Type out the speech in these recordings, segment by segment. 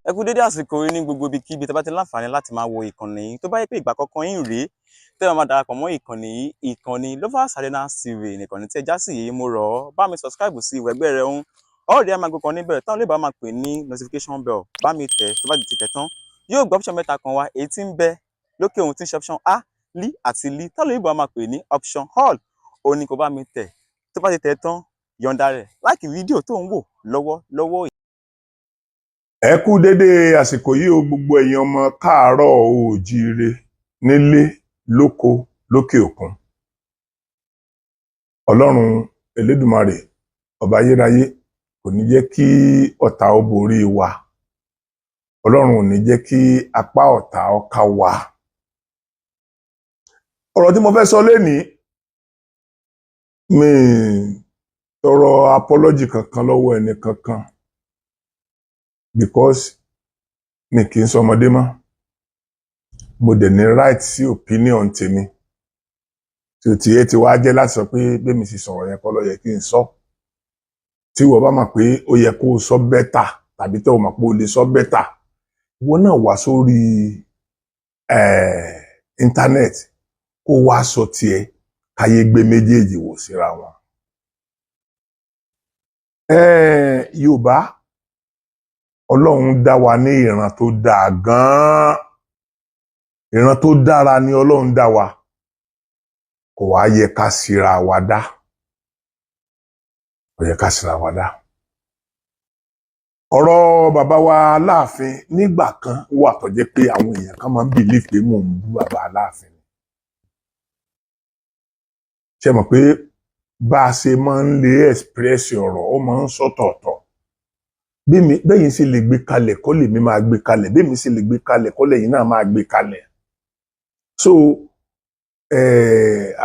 Ẹ kú dédé àsìkò yìí ní gbogbo ibikíbi tẹ́ bá ti láǹfààní láti máa wo ìkànnì yìí. Tó bá yẹ pé ìgbà àkọ́kọ́ yín rèé tẹ́ ẹ máa darapọ̀ mọ́ ìkànnì yìí, ìkànnì Lovers Arena TV nìkànnì tí ẹ já sí yìí, mo rọ̀ ọ́, bá mi subscribe sí ìwẹ̀gbẹ́ rẹ ń ọ̀rẹ́ ẹ̀ máa gbé kan níbẹ̀ táwọn olóòbá máa pè ní notification bell. Bá mi tẹ̀, tó bá ti tẹ̀ tán, yóò gbé option mẹ́ta kan wá, èyí tí ń bẹ lókè ohun tí ń ṣe option A, L àti L, táwọn olóòbá máa pè ní option all. Òun ni kò bá mi tẹ̀. Tó bá ti tẹ̀ tán, yọ̀ǹda rẹ̀, like fídíò tó ń wò lọ́wọ́ lọ́wọ́. Ẹ kú dédé àsìkò yìí o, gbogbo ẹ̀yin ọmọ káàárọ̀ oòjíire nílé lóko lókè òkun. Ọlọ́run Elédùmarè, ọba ayérayé, kò ní jẹ́ kí ọ̀tá ó borí wa. Ọlọ́run ò ní jẹ́ kí apá ọ̀tá ó ká wa. Ọ̀rọ̀ tí mo fẹ́ sọ lénìí, mi tọrọ apology kankan lọ́wọ́ ẹni kankan because mi kì í sọmọdé mọ́. Mo dẹ̀ ní right sí opinion tèmi, tí o tiẹ̀ ti wá jẹ́ láti sọ pé bẹ́ẹ̀ mi sì sọ̀rọ̀ yẹn kọ́ ló yẹ kí n sọ. Tí ìwọ bá mọ̀ pé ó yẹ kó o sọ better, tàbí tẹ́ o mọ̀ pé o lè sọ better, ìwọ náà wá sórí internet kó wá sọ tiẹ̀, káyé gbé méjèèjì wò síra wọn. Yorùbá, Ọlọ́run dá wa ní ìran tó dáa gan-an. Ìran tó dára ni Ọlọ́run dá wa. Kò wá yẹ ká síra wa dá, kò yẹ ká síra wa dá. Ọ̀rọ̀ bàbá wa Aláàfin, nígbà kan wà tó jẹ́ pé àwọn èèyàn kan máa ń believe pé mò ń bú bàbá Aláàfin. Ṣe mọ̀ pé bá a ṣe máa ń lè express ọ̀rọ̀, ó máa ń sọ̀tọ̀ọ̀tọ̀. Bẹ́yìn sì lè gbé kalẹ̀ kọ́ lèmi máa gbé kalẹ̀, bẹ́mi sì lè gbé kalẹ̀ kọ́ lẹ́yìn náà máa gbé kalẹ̀. So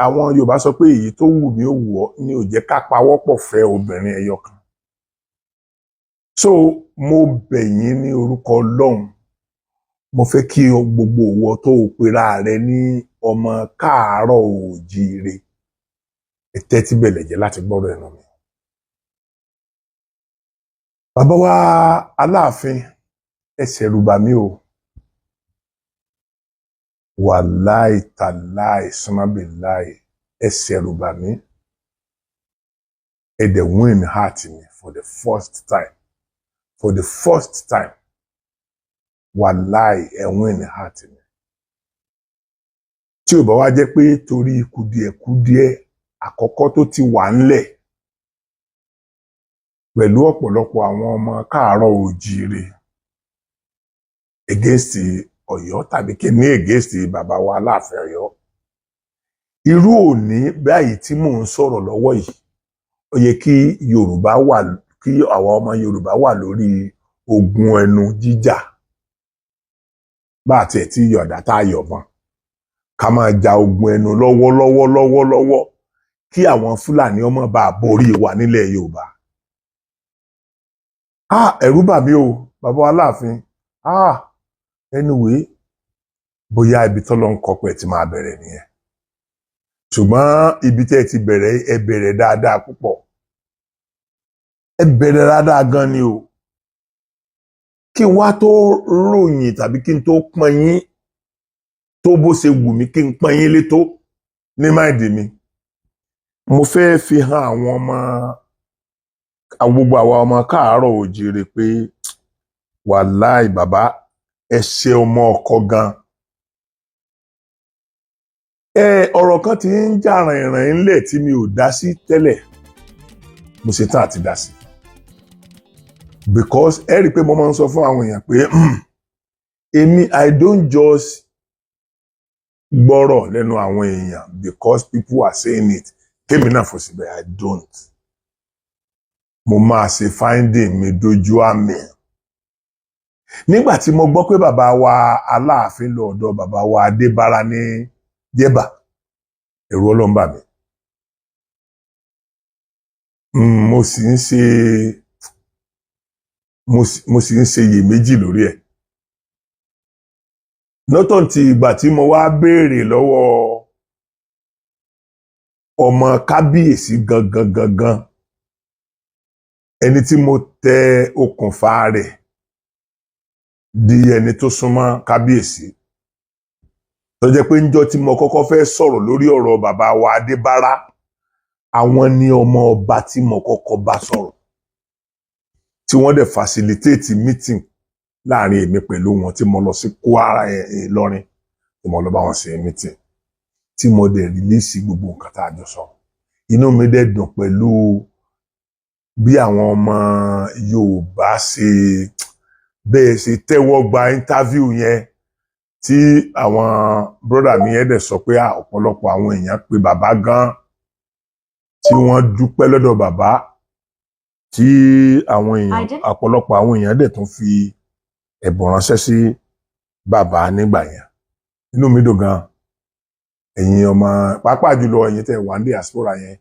àwọn Yorùbá sọ pé èyí tó wù mí ó wù ọ́ ni ò jẹ́ ká pawọ́pọ̀ fẹ́ obìnrin ẹyọ kan. So mo bẹ̀ yín ní orúkọ Ọlọ́run, mo fẹ́ kí gbogbo ìwọ tó o pera rẹ ní ọmọ káàárọ̀ oòjíire, ẹ tẹ́tí bẹ̀lẹ̀ jẹ́ láti gbọ́rọ̀ ẹnu mi. Bàbá wa Aláàfin, ẹ ṣẹ̀rù bà mí o. Wàláì tàláì sánmábìláì, ẹ ṣẹ̀rù bà mí. Ẹ dẹ̀ win heart mi for the first time, for the first time. Wàláì, ẹ win heart mi. Tí ò bá wá jẹ́ pé torí kùdìẹ̀kudiẹ àkọ́kọ́ tó ti wà ńlẹ̀ pẹ̀lú ọ̀pọ̀lọpọ̀ àwọn ọmọ káàárọ̀ oòjíire against Ọ̀yọ́, tàbí kí ní against bàbá wa Aláàfin Ọ̀yọ́, irú òní báyìí tí mò ń sọ̀rọ̀ lọ́wọ́ yìí, ó yẹ kí Yorùbá wà, kí àwa ọmọ Yorùbá wà lórí ogun ẹnu jíjà. Bá àti ẹ̀ tí yọ̀dá tá a yọ̀bọ̀n, ká máa ja ogun ẹnu lọ́wọ́lọ́wọ́ lọ́wọ́lọ́wọ́, kí àwọn Fúlàní ọmọ bá borí wa nílẹ̀ Yorùbá. Ah, ẹ̀rù bà mí o, bàbá wa Aláàfin. Ah, anyway, bóyá ibi tọ́lọ́ ń kọ́ pé ti máa bẹ̀rẹ̀ nìyẹn, ṣùgbọ́n ibi tẹ́ ẹ ti bẹ̀rẹ̀, ẹ bẹ̀rẹ̀ dáadáa púpọ̀, ẹ bẹ̀rẹ̀ dáadáa gan ni o. Kí n wá tó ròyìn tàbí kí n tó pọ́n yín tó bó ṣe wù mí kí n pọ́n yín lé tó ní mind mi, mo fẹ́ fi hàn àwọn ọmọ, gbogbo àwa ọmọ káàárọ̀ òjìrè pé wàláì, bàbá, ẹ ṣe ọmọ ọkọ gan. Ẹ ọ̀rọ̀ kan ti ń jà rìnrìn ńlẹ̀ tí mi ò dá sí tẹ́lẹ̀. Mo ṣe tán àti dá sí, because ẹ rí i pé mo máa ń sọ fún àwọn èèyàn pé èmi, I don't just gbọ́rọ̀ lẹ́nu àwọn èèyàn because people are saying it, kémi náà fò síbẹ̀. I don't. Mo máa ṣe finding mi dojú àmì. Nígbà tí mo gbọ́ pé bàbá wa Aláàfin lọ ọ̀dọ̀ bàbá wa Adébára ní Jẹ́bà, ẹ̀rù Ọlọ́run bà mí. Mo sì ń ṣe iyèméjì lórí ẹ̀ lọ́tọ̀ tí ìgbà tí mo wá béèrè lọ́wọ́ ọmọ kábíyèsí gangan gangan, ẹni tí mo tẹ okùnfà rẹ̀ di ẹni tó súnmọ́ kábíyèsí, tó jẹ́ pé ńjọ́ tí mo kọ́kọ́ fẹ́ sọ̀rọ̀ lórí ọ̀rọ̀ bàbá wa Adébárá, àwọn ni ọmọ ọba tí mo kọ́kọ́ bá sọ̀rọ̀, tí wọ́n dẹ̀ facilitate meeting láàrin èmi pẹ̀lú wọn, tí mo lọ sí Kwara, Ìlọrin, tí mo lọ bá wọn ṣe meeting, tí mo dẹ̀ release gbogbo nǹkan tá a jọ sọ. Inú mi dẹ̀ dùn pẹ̀lú bí àwọn ọmọ Yorùbá ṣe bẹ́ẹ̀ ṣe tẹ́wọ́ gba interview yẹn, tí àwọn brother mi yẹn dẹ̀ sọ pé ọ̀pọ̀lọpọ̀ àwọn èèyàn pé bàbá gan, tí wọ́n dúpẹ́ lọ́dọ̀ bàbá, tí àwọn èèyàn, ọ̀pọ̀lọpọ̀ àwọn èèyàn dẹ̀ tún fi ẹ̀bùn ránṣẹ́ sí bàbá nígbà yẹn. Inú mi dùn gan. Ẹ̀yin ọmọ, pàápàá jùlọ ẹ̀yin tẹ́ wà ní diaspora yẹn,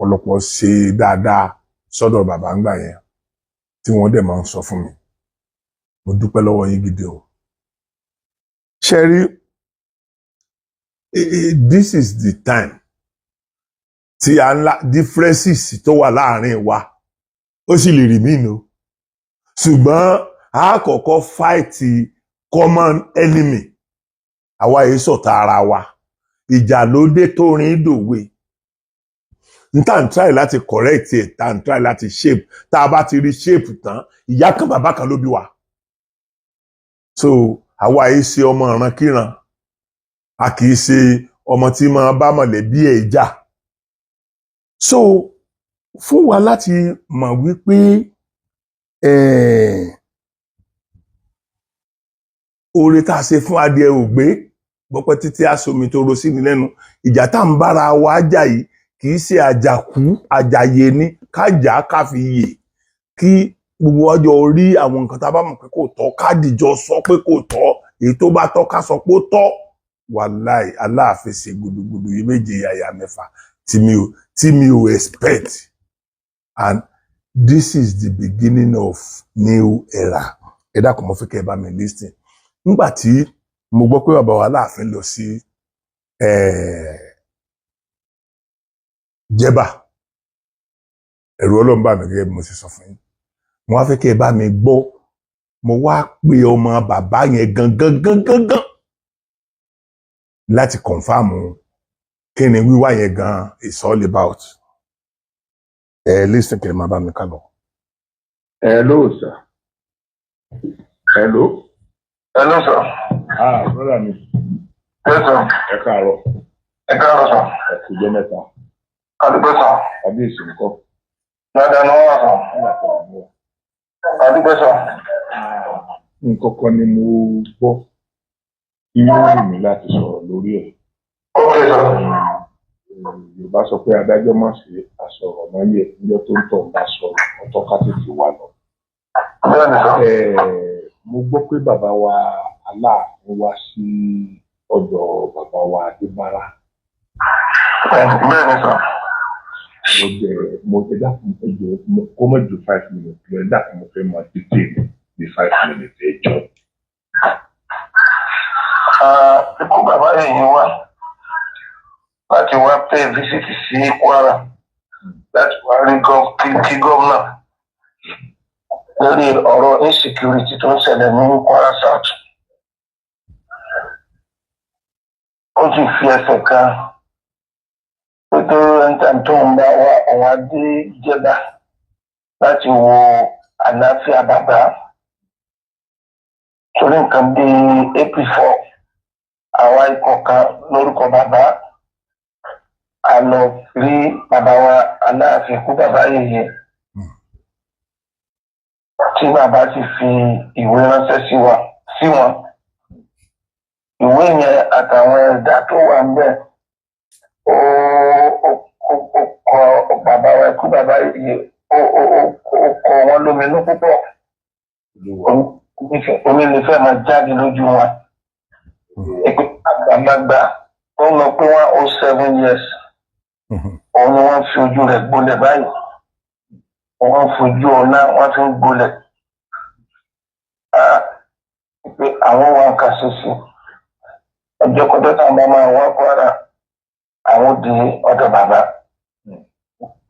ọ̀pọ̀lọpọ̀ ṣe dáadáa sọ́dọ̀ bàbá ńgbà yẹn, tí wọ́n dẹ̀ máa ń sọ fún mi. Mo dúpẹ́ lọ́wọ́ yín gidi o. Ṣe rí, this is the time tí a ńlá differences tó wà láàrin wa, ó sì lè remain o, ṣùgbọ́n a kọ́kọ́ fight common enemy. Àwa yìí ṣọ̀tá ara wa. Ìjà ló dé tó rin dòwe. N tá n try láti correct ẹ̀, tá n try láti shape, tá a bá ti rí shape tán, ìyá kan bàbá kan ló bí wa. So àwa yìí ṣe ọmọ ìrankíran, a kì í ṣe ọmọ tí máa bá mọ̀lẹ́bí ẹ̀ jà. So fún wa láti mọ̀ wípé oore tá a ṣe fún adìẹ ògbé gbọ́pẹ́ títí aṣomi tó ro sí ni lẹ́nu. Ìjà tá ń bára wa jà yìí kì í ṣe àjàkú àjàyè ni. Kájà ká fi yè, kí gbogbo ọjọ́ orí àwọn nǹkan tá a bá mọ̀ pé kò tọ́, ká dìjọ sọ pé kò tọ́. Èyí tó bá tọ́, ká sọ pé ó tọ́. Wàláì, Aláàfin ṣe gudugudu yìí méje yàyà mẹ́fà tí mi ò expect, and this is the beginning of new era. Ẹ dákun, mo fẹ́ kẹ́ ẹ bá mi listen. Nígbà tí mo gbọ́ pé bàbá wa Aláàfin lọ sí Jẹ́bà, ẹ̀rù Ọlọ́run bà mí gẹ́gẹ́ bí mo ṣe sọ fún yín. Mo wá fẹ́ kẹ́ ẹ bá mi gbọ́. Mo wá pe ọmọ bàbá yẹn gangan gangan gan láti confirm kí ni wíwá yẹn gan is all about. Ẹ listen, kẹ́ ẹ máa bá mi ká lọ. Hello, sir. Hello. Hello, sir. Ah, brother mi. Yes, sir. Ẹ káàárọ̀. Ẹ káàárọ̀, sir. Ẹ kú jẹ́ mẹ́ta. Adúpẹ́, sir. Kábíyèsí ńkọ́? Dáadáa ni wọ́n wà, sir. Nígbà tó wà ní wà. Adúpẹ́, sir. Nǹkan kan ni mo gbọ́ tí ó wù mí láti sọ̀rọ̀ lórí ẹ̀. Okay, sir. Yorùbá sọ pé adájọ́ má ṣe àsọ̀rọ̀ mọ́yẹ̀, níjọ́ tó ń tọ̀ bá sọ̀rọ̀ ọ̀tọ̀, ká tètè wà lọ. Bẹ́ẹ̀ni, sir. Mo gbọ́ pé bàbá wa Aláàfin wá sí ọ̀dọ̀ bàbá wa Adébárà. Bẹ́ẹ̀ni, sir. Mo jẹ mo ẹ dákun, ẹ jọ̀ọ́, kó má ju 5 minutes lọ. Ẹ dákun, mo fẹ́ máa detail ní 5 minutes, ẹ jọ̀ọ́. Ikú bàbá yìí wá láti wá pay visit sí Kwara, láti wá rí kí gómìnà lórí ọ̀rọ̀ insecurity tó ń ṣẹlẹ̀ ní Kwara South. Ó sì fi ẹsẹ̀ kan pé tó anytime tó ń bá wá, òun á dé Jẹ́bà láti wo àlàáfíà bàbá, torí nǹkan bíi April 4, àwa ikọ̀ kan lórúkọ bàbá a lọ rí bàbá wa Aláàfin, kú bàbá yèyé. Tí bàbá sì fi ìwé ránṣẹ́ sí wa sí wọn, ìwé yẹn àtàwọn ẹ̀dá tó wà ńbẹ̀, ó kọ bàbá wa ikú bàbá yìí, ó kọ wọn lóminú púpọ̀. Omi lè fẹ́ máa jáde lójú wọn. Ìpè àgbàlagbà tó ń lọ pé 107 years, òun ni wọ́n fi ojú rẹ̀ gbolẹ̀ báyìí, wọ́n fojú ọ̀nà wọ́n fi ń gbolẹ̀. Ah, pé àwọn wà nǹkan ṣe sí ọjọ́ kọjọ́ táwọn bá máa wá Kwara, àwọn di ọ̀dọ̀ bàbá,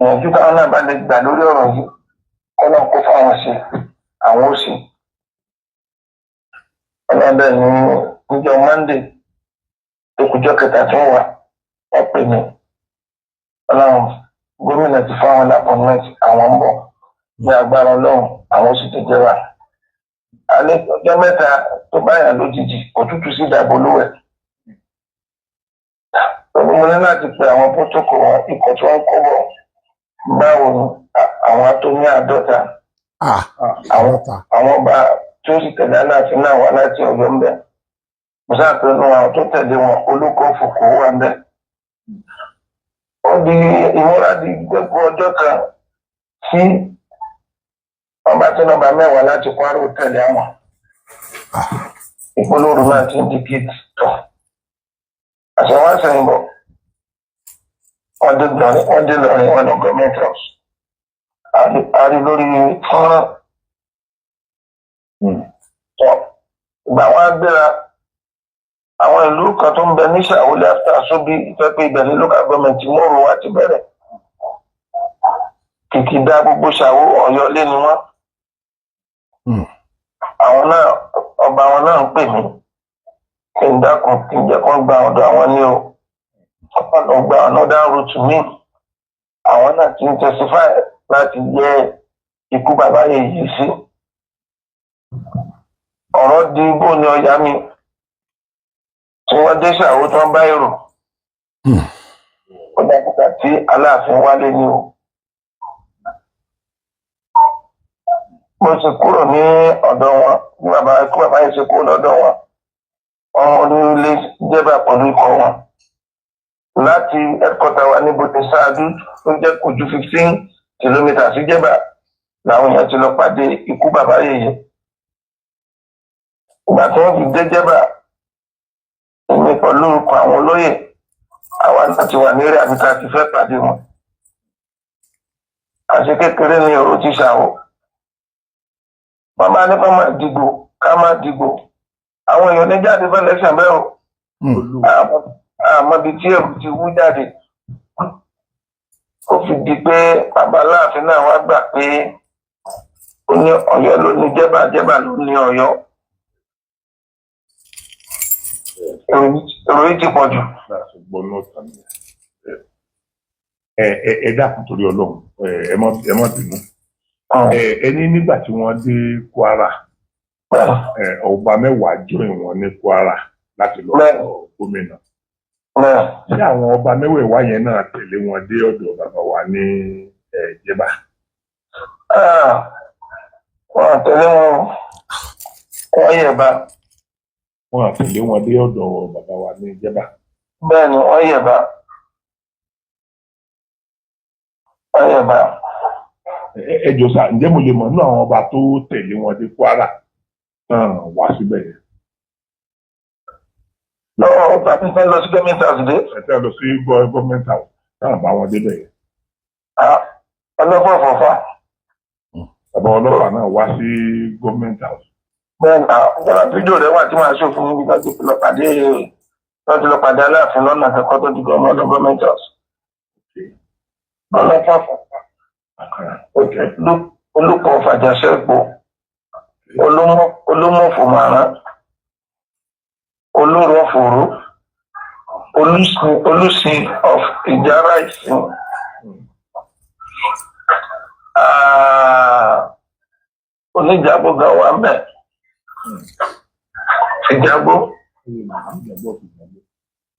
ìyànjú táwọn náà bá lè gbà lórí ọ̀rọ̀ yìí, kọ́nà kó fáwọn ṣe, àwọn ó ṣe. Ọlọ́dẹ ní níjọ́ Monday tó kùjọ́ kẹta tí wọ́n wà, wọ́n pè mí, Ọlọ́run gómìnà ti fáwọn appointment, àwọn ń bọ̀ ní agbára Ọlọ́run, àwọn sì ti jẹ́wà. Alẹ́ ọjọ́ mẹ́ta tó báyà lójijì, òtútù sì dàbò lówẹ̀. Pẹ̀lú mo ní láti pe àwọn protocol wọn, ikọ̀ tí wọ́n kó bọ̀, báwo ni àwọn tó ní 50 àwọn 50. Àwọn ọba tí ó sì tẹ̀lé Aláàfin náà wá láti Ọ̀yọ́ ń bẹ̀. Mo sáà pé inú àwọn tó tẹ̀lé wọn, olùkọ́ fòkó wà ń bẹ̀. Ó di ìmúra di gbogbo ọjọ́ kan tí wọ́n bá tí nọ́mbà 10 láti Kwara ó tẹ̀lé àwọn. Ìpolówó náà ti ń di gate tọ̀. Àṣẹ wọn sẹ́yìn bọ̀. Wọ́n dé Ìlọrin, wọ́n dé Ìlọrin, wọ́n lọ government house. A rí lórí fọ́nrán. Tọ́ ìgbà wọn á gbéra, àwọn ìlú kan tó ń bẹ ní Sàwólé after Sóbí ìfẹ́ pé ibẹ̀ ní local government mòrò wa ti bẹ̀rẹ̀. Kìkìdá gbogbo Ṣàwó, Ọ̀yọ́ lé ni wọ́n. Àwọn náà, ọba wọn náà ń pè mí kí n dákun, kí n jẹ́ kó gba ọ̀dọ̀ àwọn ní o, wọ́n lọ gba another route míì. Àwọn náà ti ń testify láti yẹ ikú bàbá yìí sí. Ọ̀rọ̀ di bó ni ọ̀yá mi tí wọ́n dé Ṣàwó tí wọ́n bá èrò. Ó dàgbà tí Aláàfin wálé ni o. Mo sì kúrò ní ọ̀dọ̀ wọn bí bàbá ikú bàbá yìí ṣe kúrò lọ́dọ̀ wọn, ọmọ onílé jẹ́bà pẹ̀lú ikọ̀ wọn láti headquarter wa ní Bòde Ṣáájú tó jẹ́ kò ju 15 kilometres sí Jẹ́bà làwọn èèyàn ti lọ pàdé ikú bàbá yèyé. Ìgbà tí wọ́n fi dé Jẹ́bà, èmi pẹ̀lú orúkọ àwọn olóyè, àwa náà ti wà ní eré àbíká ti fẹ́ pàdé wọn. Àṣẹ kékeré ni èrò ti ṣàwọ̀, wọ́n máa ní ká máa dìgbò, ká máa dìgbò, àwọn èèyàn ní jáde fẹ́ lẹ́sẹ̀ bẹ́ẹ̀ o. Àmọ́ ibi tí ẹ̀rù ti wú jáde, ó fi di pé bàbá Aláàfin náà wá gbà pé ó ní Ọ̀yọ́ ló ní Jẹ́bà, Jẹ́bà ló ní Ọ̀yọ́. Èrò yìí ti pọ̀ jù. Gbọ́ náà tàn mí. Ẹ dákun torí Ọlọ́run, ẹ má bínú. Ẹ ní nígbà tí wọ́n dé Kwara, ọba 10 join wọn ní Kwara láti lọ sọ gómìnà. Ṣé àwọn ọba mẹ́wẹ̀ẹ̀wá yẹn náà tẹ̀lé wọn dé ọ̀dọ̀ bàbá wa ní Jẹ́bà? Wọn tẹ̀lé wọn, wọ́n yẹ̀ bá. Wọn tẹ̀lé wọn dé ọ̀dọ̀ bàbá wa ní Jẹ́bà. Bẹ́ẹ̀ni, wọ́n yẹ̀ bá. Wọ́n yẹ̀ bá. Ẹ jọ̀ọ́ sà, ǹjẹ́ mo lè mọ̀ nínú àwọn ọba tó tẹ̀lé wọn dé Kwara tán wá síbẹ̀ yẹn? Lọ́wọ́ ọba tí fẹ́ lọ sí government house dé. Ẹ tẹ́ lọ sí government house táwọn bá wọn débẹ̀ yẹn. Ọlọ́fọ̀ fọ̀fà. Bàbá ọlọ́pàá náà wá sí government house. Bẹ́ẹ̀ni, àwọn fídíò rẹ̀ wà tí màá ṣò fún mi lọ́jọ́ lọ pàdé, lọ́jọ́ lọ pàdé Aláàfin lọ́nà akẹ́kọ̀ọ́ tó di gọ́ọ̀mọ́ government house. Ọlọ́fọ̀ fọ̀fà. Olùkọ́ fàjàṣẹ́gbò, olómọ̀fòmàrán, olórọ̀fòró, olùsìn of Ìjàrá Ìsìn, oníjàgbó gan wà mẹ́ ìjàgbó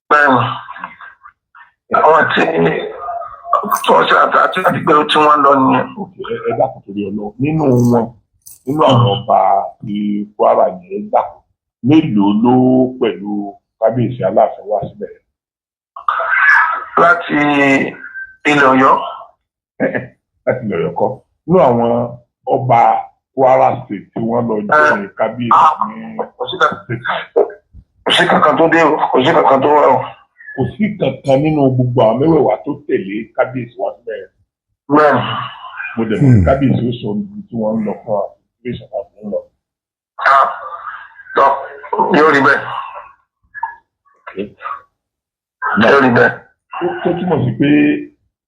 bẹ́ẹ̀ni, àwọn tí wọ́n ṣe àtàtì àdìgbò tí wọ́n lọ nìyẹn. Ẹ dákun torí Ọlọ́run, nínú wọn Nínú àwọn ọba ti Kwara yẹn gbà, mélòó ló pẹ̀lú kábíyèsí Aláàfin wá síbẹ̀? Láti ilẹ̀ Ọ̀yọ́? Láti ilẹ̀ Ọ̀yọ́ kọ́, nínú àwọn ọba Kwara State tí wọ́n lọ jẹ́ kábíyèsí ní Kò sí State House. Kò sí kankan tó dé o, kò sí kankan tó wà o. Kò sí kankan nínú gbogbo àwọn mẹ́wẹ̀ẹ̀wá tó tẹ̀lé kábíyèsí wá síbẹ̀? Bẹ́ẹ̀ni. Mo dẹ̀ mọ̀ pé kábíyèsí ó sọ ibi tí wọ́n ń lọ fún wa, ilé ìṣàkóso ń lọ. Ah, tọ́, yóò rí bẹ́ẹ̀, yóò rí bẹ́ẹ̀. Tó túmọ̀ sí pé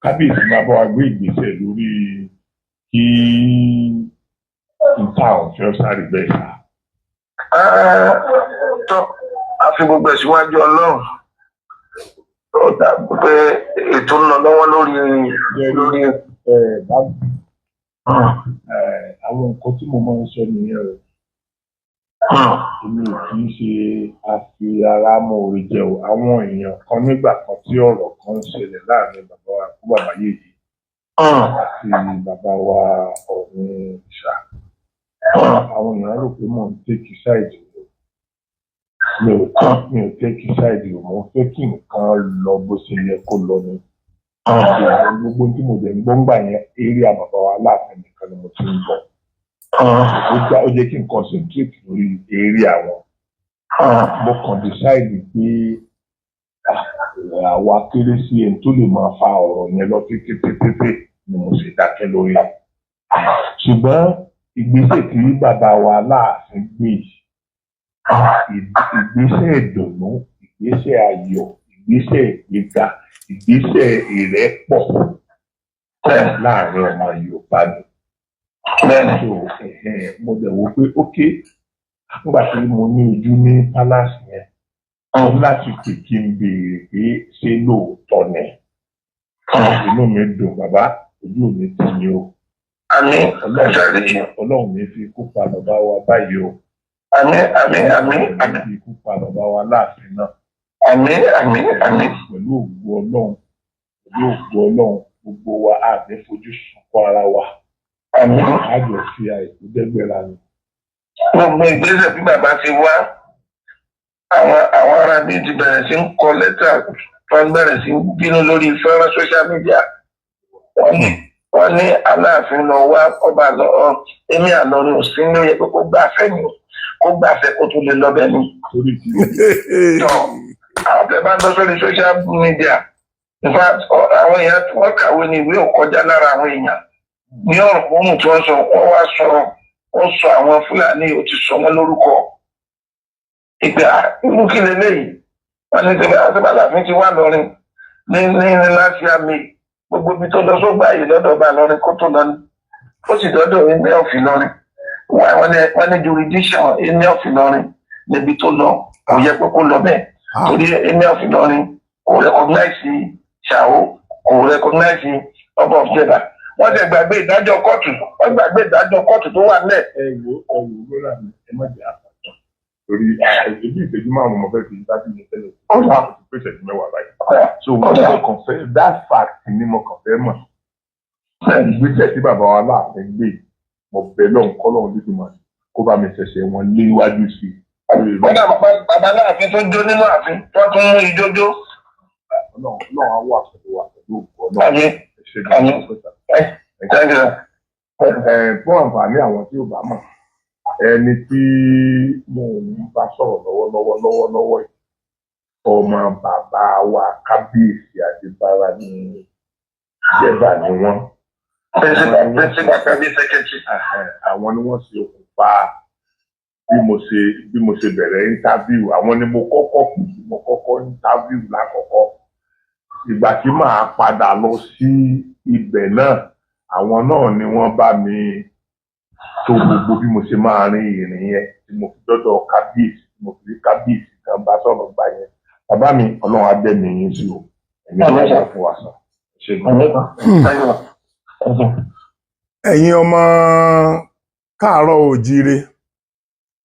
kábíyèsí máa bá wa gbé ìgbésẹ̀ lórí kí n ta ọ̀fẹ́ sáré bẹ́ẹ̀ sá. Ah, tọ́, a fi gbogbo ẹ̀ síwájú Ọlọ́run. Ó dà pé ètò ń lọ lọ́wọ́ lórí. Ẹ bá ẹ, àwọn nǹkan tí mo máa ń sọ nìyẹn o. Èmi ò kì í ṣe àfi ara mọ́ orí jẹ o. Àwọn èèyàn kan nígbà kan tí ọ̀rọ̀ kan ń ṣẹlẹ̀ láàrin bàbá wa kú bàbá yèyí àti bàbá wa Ọ̀ọ̀ni ìṣà, àwọn èèyàn rò pé mò ń take side o. Mi ò take side o. Mo fẹ́ kí nǹkan lọ bó ṣe yẹ kó lọ ni. Gbogbo tí mo dẹ̀ ń gbọ́ ńgbà yẹn, eré bàbá wa Aláàfin nìkan ni mo ti ń gbọ́. Ó jẹ́ kí n concentrate lórí eré àwọn. Mo kàn decide pé ah, àwa kéré sí ẹni tó lè máa fa ọ̀rọ̀ yẹn lọ títí títí ni mo sì dákẹ́ lórí ẹ̀. Ṣùgbọ́n ìgbésẹ̀ tí bàbá wa Aláàfin gbé yìí, ìgbésẹ̀ ìdùnnú, ìgbésẹ̀ ayọ̀, ìgbésẹ̀ ìgbéga, ìgbésẹ̀ ìrẹ́pọ̀ láàrin ọmọ Yorùbá ni. Bẹ́ẹ̀ni. So mo dẹ̀ wò pé ok, nígbà tí mo ní ojú ní palace yẹn, mo ní láti pè kí n béèrè pé ṣé lóòótọ́ ni. Inú mi dùn, bàbá, ojú mi tì mí o. Àmín. Ọlọ́run, Ọlọ́run mi fi ikú pa bàbá wa báyìí o. Àmín, àmín, àmín, Ọlọ́run àmín. mi fi ikú pa bàbá wa láàfin náà. Àmín, àmín, àmín. Pẹ̀lú ògo Ọlọ́run, pẹ̀lú ògo Ọlọ́run, gbogbo wa á ní fojú sunkún ara wa. Àmín. Á jọ fi àìkú dẹ́gbẹ̀rà ni. Gbogbo ìgbésẹ̀ tí bàbá ti wá, àwọn ará bíi ti bẹ̀rẹ̀ sí ń kọ lẹ́tà, wọ́n bẹ̀rẹ̀ sí ń bínú lórí fẹ́ràn social media. Wọ́n ní Aláàfin lọ wá ọba lọ ọ èmi àlọrin ò sí ní ó yẹ pé kó gbàfẹ́ ni, kó gbàfẹ́ kó tó lè lọ bẹ́ẹ̀ ni. Torí ti Tọ́, àwọn tẹ bá ń lọ sórí social media, in fact, àwọn èèyàn tí wọ́n kàwé ní ìwé ò kọjá lára àwọn èèyàn ní ọ̀rọ̀ ohun tí wọ́n sọ. Wọ́n wá sọ, wọ́n sọ àwọn Fúlàní, ò ti sọ wọ́n lórúkọ ìgbà irú kí leléyìí. Wọ́n ní sẹ́fẹ́ àṣẹ́bàláfin ti wà lọ́rin ní láti àmì gbogbo ibi tó lọ sógbà yìí lọ́dọ̀ ọba lọ́rin kó tó lọ ní, ó sì dọ́dọ̀ Emir of Ìlọrin. Wọ́n ní jurisdiction Emir of Ìlọrin níbi tó lọ, kò yẹ pé kó lọ bẹ́ẹ̀, torí Emir of Ìlọrin kò recognize Ṣàó, kò recognize ọba of Jẹ̀bà. Wọ́n ti gbàgbé ìdájọ́ kóòtù, wọ́n gbàgbé ìdájọ́ kóòtù tó wà nílẹ̀. Ẹ wo, ẹ wo, lọ́la mi, ẹ má jẹ́ àpàtàn torí ẹbí ìṣẹ́jú 5 mo fẹ́ fi dájú mi tẹ́lẹ̀. Ó wà. Mo ti pé ìṣẹ́jú 10 báyìí. So mo kàn fẹ́, that fact ni mo kàn fẹ́ mọ̀. Ìgbésẹ̀ tí bàbá wa láàfin gbé, mo bẹ̀ lọ́hùn kọ́ lọ́hùn dídùn mọ́ kó bá mi ṣẹ̀ṣẹ̀ wọn léwájú sí i. Kódà bàbá láàfin tó jó nínú ààfin, wọ́n tún mú ijó jó. Ọlọ́run, Ọlọ́run á wà pẹ̀lú wa pẹ̀lú òkú Ọlọ́run. Àmín. Ẹ ṣé gan-an. Àmín. Thank you, sir. Ẹ fún àǹfààní àwọn tí ò bá mọ̀, ẹni tí mò ń bá sọ̀rọ̀ lọ́wọ́lọ́wọ́ lọ́wọ́lọ́wọ́ yìí, ọmọ bàbá wa kábíyèsí Adébára ní Jẹ́bà ni wọ́n. Principal cabinet secretary. Ẹhẹn, àwọn ni wọ́n ṣe okùnfà bí mo ṣe bẹ̀rẹ̀ interview. Àwọn ni mo kọ́kọ́ pè tí mo kọ́kọ́ interview lákọ̀ọ́kọ́. Ìgbà tí màá padà lọ sí ibẹ̀ náà, àwọn náà ni wọ́n bá mi tó gbogbo bí mo ṣe máa rin ìrìn yẹn tí mo fi dọ́dọ̀ kábíyèsí, tí mo fi rí kábíyèsí kan bá sọ̀rọ̀ gbà yẹn. Bàbá mi, Ọlọ́run á dẹ́mi yín sí o. Ẹ̀mí Àmín. ló wà fún wa sàn. Ṣé gan. Thank you. Thank you. Ẹ̀yin ọmọ káàárọ̀ oòjíire,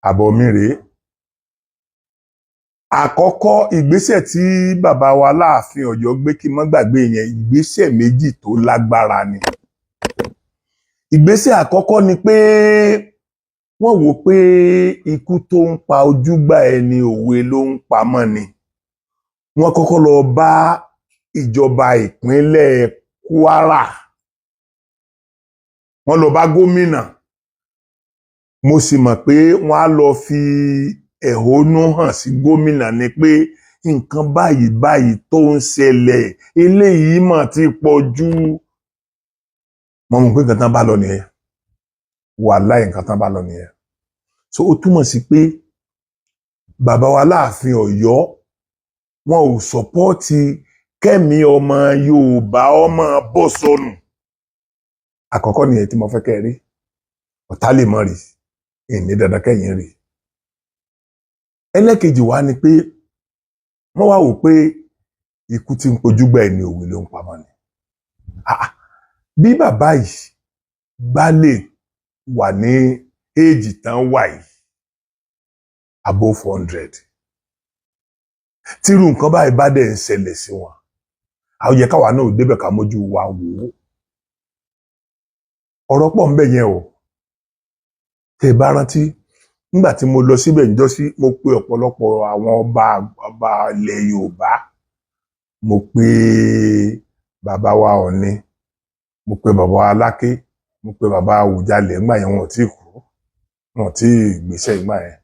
àbọ̀ mi rèé. Àkọ́kọ́ ìgbésẹ̀ tí bàbá wa láàfin Ọ̀yọ́ gbé, kí n má gbàgbé yẹn, ìgbésẹ̀ méjì tó lágbára ni. Ìgbésẹ̀ àkọ́kọ́ ni pé Wọ́n wò pé ikú tó ń pa ojúgbà ẹni, òwe ló ń pamọ́ ni. Wọ́n kọ́kọ́ lọ bá ìjọba ìpínlẹ̀ Kwara, wọ́n lọ bá gómìnà. Mo sì mọ̀ pé wọ́n á lọ fi ẹ̀hónú hàn sí gómìnà ni pé nǹkan báyìí báyìí tó ń ṣẹlẹ̀, eléyìí mà ti pọ̀ jù. Mo mọ̀ pé nǹkan tán bá lọ nìyẹn. Wàláì, nǹkan tán bá lọ nìyẹn. So ó túmọ̀ sí pé bàbá wa láàfin Ọ̀yọ́, wọn ò support kẹ́mi ọmọ Yorùbá ọmọ bọ́ sọnù. Àkọ́kọ́ nìyẹn tí mo fẹ́ kẹ́ ẹ rí. Ọ̀tá lè mọ̀ rí ìní dandan kẹ́yìn rí. Ẹlẹ́kejì wá ni pé wọ́n wá wò pé ikú tí ń pojúgbà ẹni, òwe ló ń pamọ́ ni. Ah, ah. Bí bàbá yìí bá lè wà ní éèjì tán wà yìí, above 100, tírú nǹkan báyìí bá dẹ̀ ń ṣẹlẹ̀ sí wọn, àwọn yẹ káwa náà débẹ̀ ká mójú wa wò ó. Ọ̀rọ̀ pọ̀ ń bẹ yẹn o. Tẹ́ ẹ bá rántí nígbà tí mo lọ síbẹ̀ níjọ́sí, mo pe ọ̀pọ̀lọpọ̀ àwọn ọba ọba ilẹ̀ Yorùbá. Mo pe bàbá wa Ọ̀ọ̀ni, mo pe bàbá wa Aláké, mo pe bàbá Àwùjalẹ̀ ńgbà yẹn, wọn ò tí ì kú, wọn ò tí ì gbéṣẹ́ ńgbà yẹn.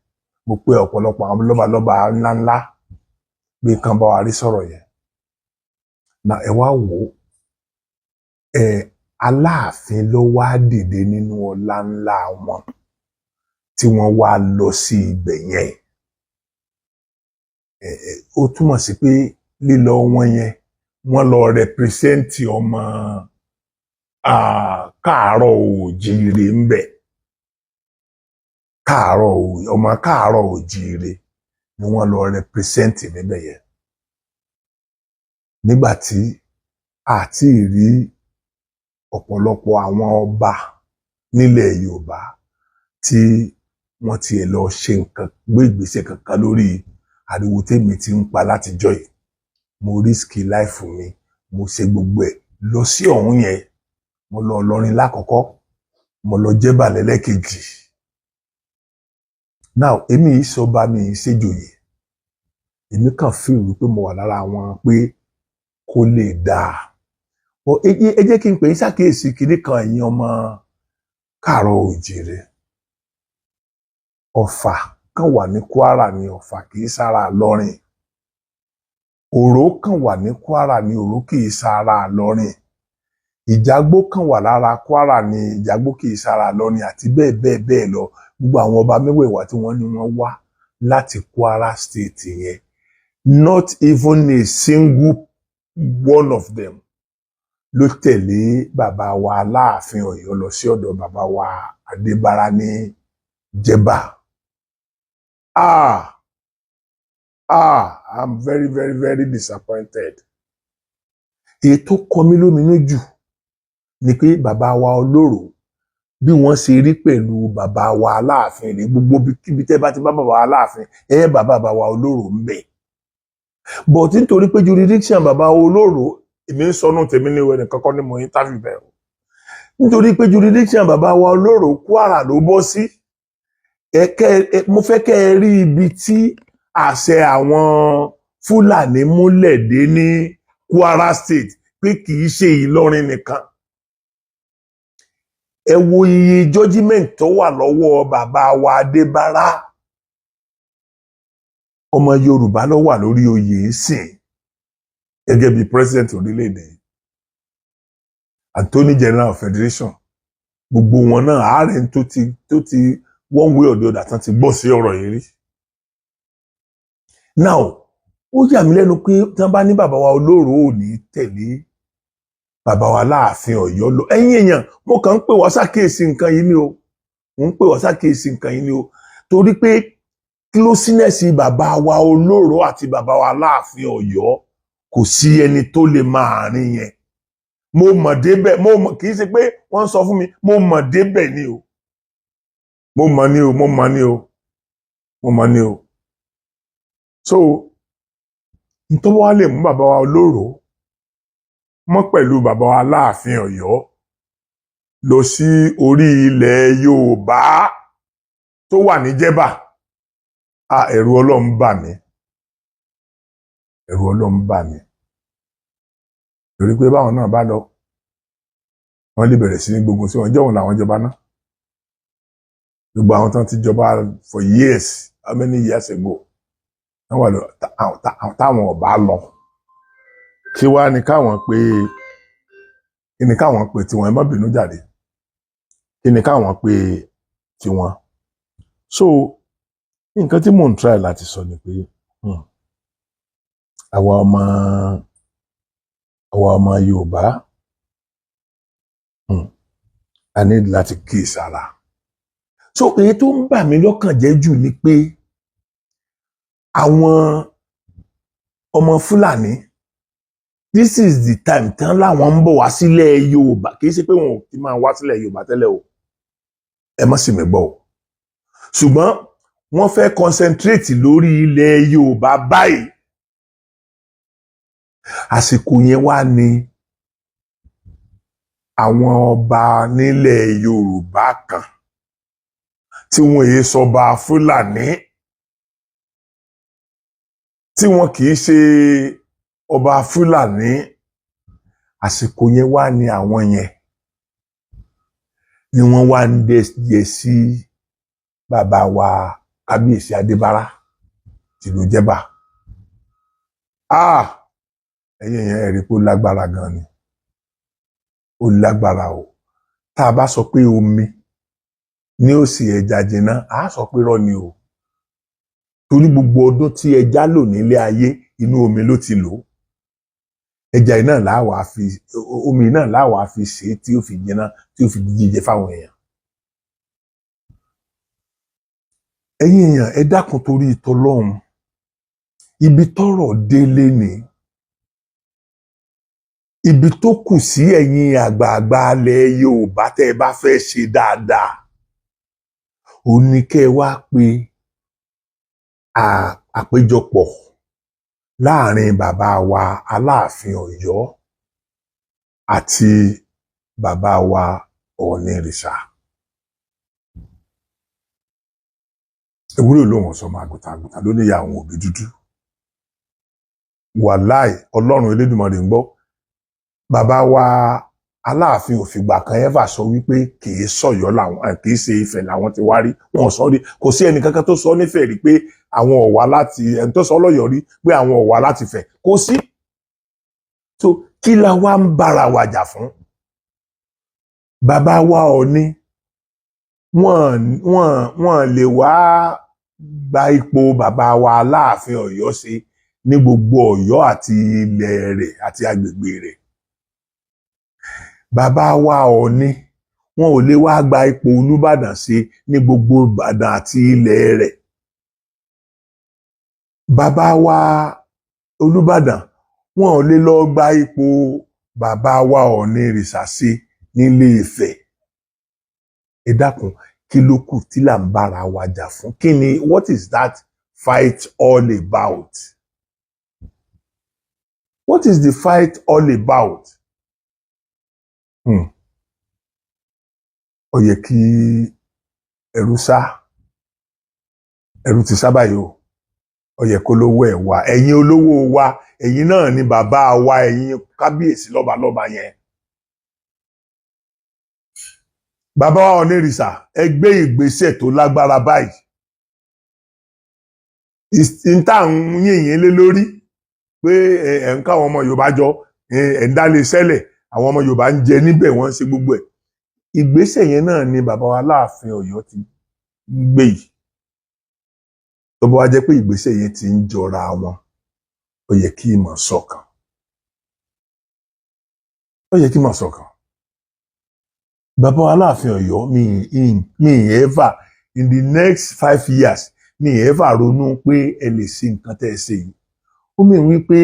Mo pe ọ̀pọ̀lọpọ̀ àwọn lọ́balọ́ba ńláńlá pé kán bá wa rí sọ̀rọ̀ yẹn. Na ẹ wá wò ó, ẹ Aláàfin ló wá dìde nínú ọlá ńlá wọn tí wọ́n wá lọ sí ibẹ̀ yẹn. Ẹ ẹ ó túmọ̀ sí pé lílọ wọn yẹn, wọ́n lọ represent ọmọ káàárọ̀ oòjíire ń bẹ̀. Káàárọ̀, ọmọ káàárọ̀ oòjíire ni wọ́n lọ represent níbẹ̀ yẹn. Nígbà tí àti rí ọ̀pọ̀lọpọ̀ àwọn ọba nílẹ̀ Yorùbá tí wọ́n tiẹ̀ lọ ṣe nǹkan, gbé ìgbésẹ̀ kankan lórí ariwo tèmi ti ń pa látijọ́ yìí. Mo risk life mi, mo ṣe gbogbo ẹ̀ lọ sí ọ̀hún yẹn. Mo lọ Ìlọrin lákọ̀ọ́kọ́, mo lọ Jẹ́bà lẹ́lẹ́kejì. Now, èmi yìí sọba, mi yìí ṣèjòyè. Èmi kàn feel wípé mo wà lára àwọn pé kó lè dáa. Ẹ jẹ́ kí n pè é ṣàkíyèsí kinní kan, ẹ̀yin ọmọ káàárọ̀ oòjíire. Ọ̀fà kan wà ní Kwara ní, Ọ̀fà kì í sára Ìlọrin. Òró kan wà ní Kwara ní, Òró kì í sára Ìlọrin. Ìjágbó kan wà lára Kwara ní, Ìjágbó kì í sára Ìlọrin, àti bẹ́ẹ̀ bẹ́ẹ̀ bẹ́ẹ̀ lọ. Gbogbo àwọn ọba mẹ́wẹ̀ẹ̀wá tí wọ́n ní wọ́n wá láti Kwara State yẹn, not even a single one of them ló tẹ̀lé bàbá wa Aláàfin Ọ̀yọ́ lọ sí ọ̀dọ̀ bàbá wa Adébára ní Jẹ̀bà. Ah ah, I'm very, very, very disappointed. Èyí tó kọ mí lóminú jù ni pé bàbá wa Olóró, bí wọ́n ṣe rí pẹ̀lú bàbá wa Aláàfin rèé. Gbogbo kíbi tẹ́ bá ti bá bàbá wa Aláàfin, ẹ bá bàbá wa Olóró ń bẹ̀. But nítorí pé jurisdiction bàbá wa Olóró, èmi ń sọnù tèmi ní ìwé nìkan kọ́ ni mo interview bẹ́ẹ̀ o, nítorí pé jurisdiction bàbá wa Olóró, Kwara ló bọ́ sí. Mo fẹ́ kẹ́ ẹ rí ibi tí àṣẹ àwọn Fúlàní múlẹ̀ dé ní Kwara State, pé kì í ṣe Ìlọrin nìkan. Ẹ wo iye judgement tó wà lọ́wọ́ bàbá wa Adébárà. Ọmọ Yorùbá ló wà lórí oyè sìn gẹ́gẹ́ bí president orílẹ̀-èdè yìí, Attorney General of Federation, gbogbo wọn náà, ààrẹ tó ti one way or the other tán ti gbọ́ sí ọ̀rọ̀ yìí rí. Now, ó yà mí lẹ́nu pé tí wọ́n bá ní bàbá wa Olóró ò ní tẹ̀lé bàbá wa Láàfin Ọ̀yọ́ lọ. Ẹ̀yin èèyàn, mo kàn ń pè wá ṣàkíyèsí nǹkan yìí ni o. Mo ń pè wá ṣàkíyèsí nǹkan yìí ni o, torí pé closeness bàbá wa Olóró àti bàbá wa Láàfin Ọ̀yọ́, kò sí ẹni tó lè máa rìn yẹn. Mo mọ̀ débẹ̀, mo mọ̀. Kì í ṣe pé wọ́n ń sọ fún mi, mo mọ̀ débẹ̀ ni o. Mo mọ̀ ni o, mo mọ̀ ni o, mo mọ̀ ni o. So nítorí wàá lè mú bàbá wa Olóró mọ́ pẹ̀lú bàbá wa Láàfin Ọ̀yọ́ lọ sí orí ilẹ̀ Yorùbá. tó wà ní Jẹ́bà. A ẹ̀rù Ọlọ́run bà mí, ẹ̀rù Ọlọ́run bà mí, torí pé báwọn náà bá lọ, wọ́n lè bẹ̀rẹ̀ sí ní gbógun sí wọn. Jọ̀wọ́n làwọn jọba náà, gbogbo àwọn tán ti jọba for years, how many years ago, wọ́n wà lọ. Táwọn ọba lọ, kí wá ní káwọn pé, kí ni káwọn pé tiwọn? Ẹ má bínú jáde. Kí ni káwọn pé tiwọn? So nǹkan tí mò ń try láti sọ ni pé àwa ọmọ Yorùbá, a ní láti kíyèsára. So èyí tó ń bà mí lọ́kàn jẹ́ jù ni pé àwọn ọmọ Fúlàní, this is the time tán láwọn ń bọ̀ wá sílẹ̀ Yorùbá. Kì í ṣe pé wọn ò ti máa wá sílẹ̀ Yorùbá tẹ́lẹ̀ o, ẹ má sì mí gbọ́ o, ṣùgbọ́n wọ́n fẹ́ concentrate lórí ilẹ̀ Yorùbá báyìí. Àsìkò yẹn wá ní àwọn ọba nílẹ̀ Yorùbá kan tí wọ́n èé sọba Fúlàní, tí wọn kì í ṣe ọba Fúlàní, àsìkò yẹn wá ní àwọn yẹn ni wọ́n wá ń dẹ́yẹ sí bàbá wa Kábíyèsí Adébárà tìlú Jẹ́bà. Ah, ẹ̀yin yẹn, ẹ̀rí pé ó lágbára gan ni, ó lágbára o. Tá a bá sọ pé omi ní ó sì ẹja jìnnà, á sọ pé rọ́ ni o, torí gbogbo ọdún tí ẹja lò nílé ayé, inú omi ló ti lò ó. Ẹja yìí náà láwàá fi omi náà láwàá fi ṣe é tí ó fi jiná, tí ó fi jíjẹ fáwọn èèyàn. Ẹ̀yin èèyàn, ẹ dákun torí ìtọlọ́run, ibi tọ́rọ̀ délé ni ibi tó kù sí. Ẹ̀yin àgbààgbà alẹ̀ Yorùbá, tẹ́ ẹ bá fẹ́ ṣe dáadáa, òun ni kẹ́ ẹ wá pe àpéjọpọ̀ láàrin bàbá wa Aláàfin Ọ̀yọ́ àti bàbá wa Ọ̀ọ̀nìrìṣà. Ewúrẹ́ olóhùn ọ̀sọ́mọ àgùntàn, àgùntàn ló níyà àwọn òbí dúdú. Wàláì, Ọlọ́run Elédùmarè ń gbọ́, bàbá wa Aláàfin ò fìgbà kan ever sọ wípé kì í sọ̀yọ́ làwọn, kì í ṣe Ifẹ̀ làwọn ti wá rí. Wọn ò sọ rí. Kò sí ẹnì kankan tó sọ nífẹ̀ẹ́ rí pé àwọn ò wá láti, ẹni tó sọ lọ́yọ̀ọ́ rí pé àwọn ò wá láti Ifẹ̀, kò sí. So kí la wá ń bára wa jà fún? Bàbá wa Ọọ̀ni, wọ́n lè wá gba ipò bàbá wa Aláàfin Ọ̀yọ́ ṣe ní gbogbo Ọ̀yọ́ àti ilẹ̀ rẹ̀ àti agbègbè rẹ̀. Bàbá wa Ọọ̀ni, wọn ò lè wá gba ipò Olúbàdàn ṣe ní gbogbo Ìbàdàn àti ilẹ̀ rẹ̀. Bàbá wa Olúbàdàn, wọn ò lè lọ gba ipò bàbá wa Ọọ̀nìrìṣà ṣe nílé Ifẹ̀. Ẹ dákun, kí ló kù tí là ń bára wa jà fún? Kí ni, what is that fight all about? What is the fight all about? Ó yẹ kí ẹrú sá, ẹrú ti sá báyìí o. Ó yẹ kó lówó ẹ̀ wá. Ẹ̀yin olówó wa, ẹ̀yin náà ni bàbá wa, ẹ̀yin kábíyèsí lọ́balọ́ba yẹn. Bàbá wa Ọ̀nìrìṣà, ẹ gbé ìgbésẹ̀ tó lágbára báyìí. Ìta ń yìnyín lé lórí pé ẹ̀ ń káwọn ọmọ Yorùbá jọ, ẹ̀ ń dálé sẹ́lẹ̀, àwọn ọmọ Yorùbá ń jẹ níbẹ̀, wọ́n ń ṣe gbogbo ẹ̀. Ìgbésẹ̀ yẹn náà ni bàbá wa Láàfin Ọ̀yọ́ ti gbé yìí. Tó bá wá jẹ́ pé ìgbésẹ̀ yẹn ti ń jọra wọn, ó yẹ kí ìmọ̀ ṣọ̀kan, ó yẹ kí ìmọ̀ ṣọ̀kan. Bàbá wa Aláàfin Ọ̀yọ́, mi ever in the next 5 years, mi ever ronú pé ẹ lè ṣe nǹkan tẹ́ ẹ ṣe yìí. Ó mì wí pé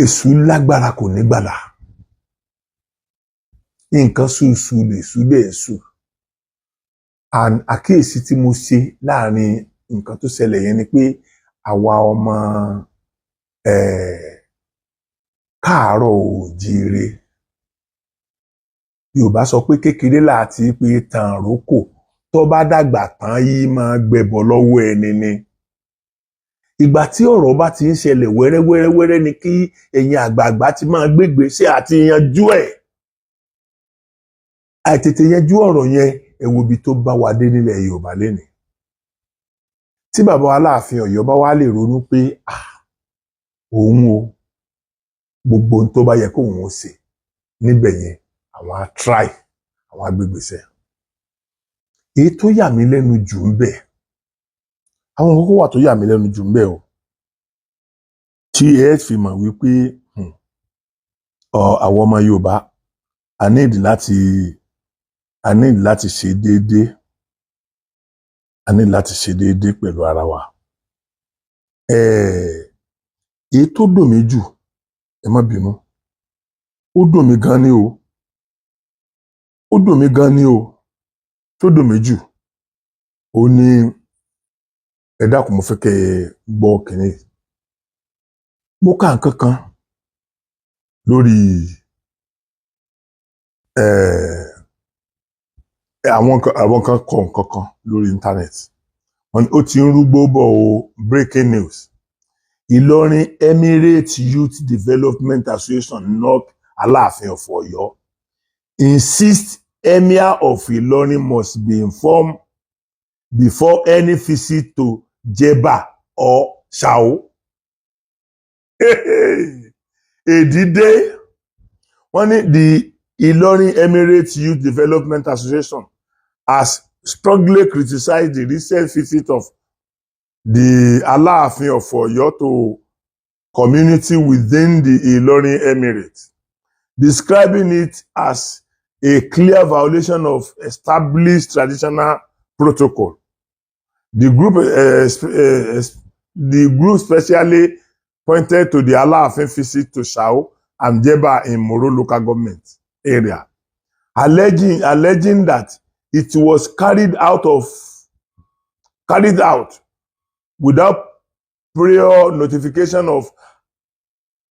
èṣù lágbára, kò ní gbàlà. Nǹkan ṣùṣù lè ṣú dẹ̀ ṣù. And àkíyèsí tí mo ṣe láàrin nǹkan tó ṣẹlẹ̀ yẹn ni pé àwa ọmọ káàárọ̀ oòjíire, Yorùbá sọ pé kékeré láti pé tàn rókò. Tó bá dàgbà tán, yìí máa gbẹbọ lọ́wọ́ ẹni ni. Ìgbà tí ọ̀rọ̀ bá ti ń ṣẹlẹ̀ wẹ́rẹ́wẹ́rẹ́wẹ́rẹ́ ni kí ẹ̀yin àgbààgbà ti máa gbégbèsè àti yanjú ẹ̀. Àìtètè yanjú ọ̀rọ̀ yẹn, ẹ wo ibi tó bá wa dé nílẹ̀ Yorùbá lénìí. Tí bàbá wa Aláàfin Ọ̀yọ́ bá wá lè ronú pé, ah, òun o, gbogbo ohun tó bá yẹ kóun ó ṣe níbẹ̀ yẹn, àwọn á try, àwọn á gbégbèsè. Èyí tó yà mí lẹ́nu jù ń bẹ̀, àwọn kókó wà tó yà mí lẹ́nu jù ń bẹ̀ o, tí ẹ fi mọ̀ wípé àwọn ọmọ Yorùbá, a need láti ṣe déédéé, a need láti ṣe déédéé pẹ̀lú ara wa. Èyí tó dùn mí jù, ẹ má bínú, ó dùn mí gan ni o, ó dùn mí gan ni o. Tó dùn mí jù ó ní, ẹ dákun, mo fẹ́ kẹ́ ẹ gbọ́ kínní. Mo kà nǹkan kan lórí àwọn kan kọ nǹkan kan lórí internet. Wọ́n ní ó ti ń rúgbó bọ̀ o. Breaking news: Ìlọrin Emirate Youth Development Association knock Aláàfin of Ọ̀yọ́, insist Emir of Ìlọrin must be informed before any visit to Jebba or Shao. Èdìdé, wọ́n ní the Ìlọrin Emirate Youth Development Association has strongly criticized the recent visit of the Aláàfin of Ọ̀yọ́ to community within the Ìlọrin Emirate, describing it as a clear violation of established traditional protocol. The group specially pointed to the Aláàfin visit to Shao and Jebba in Moro Local Government Area, alleging that it was carried out without prior notification of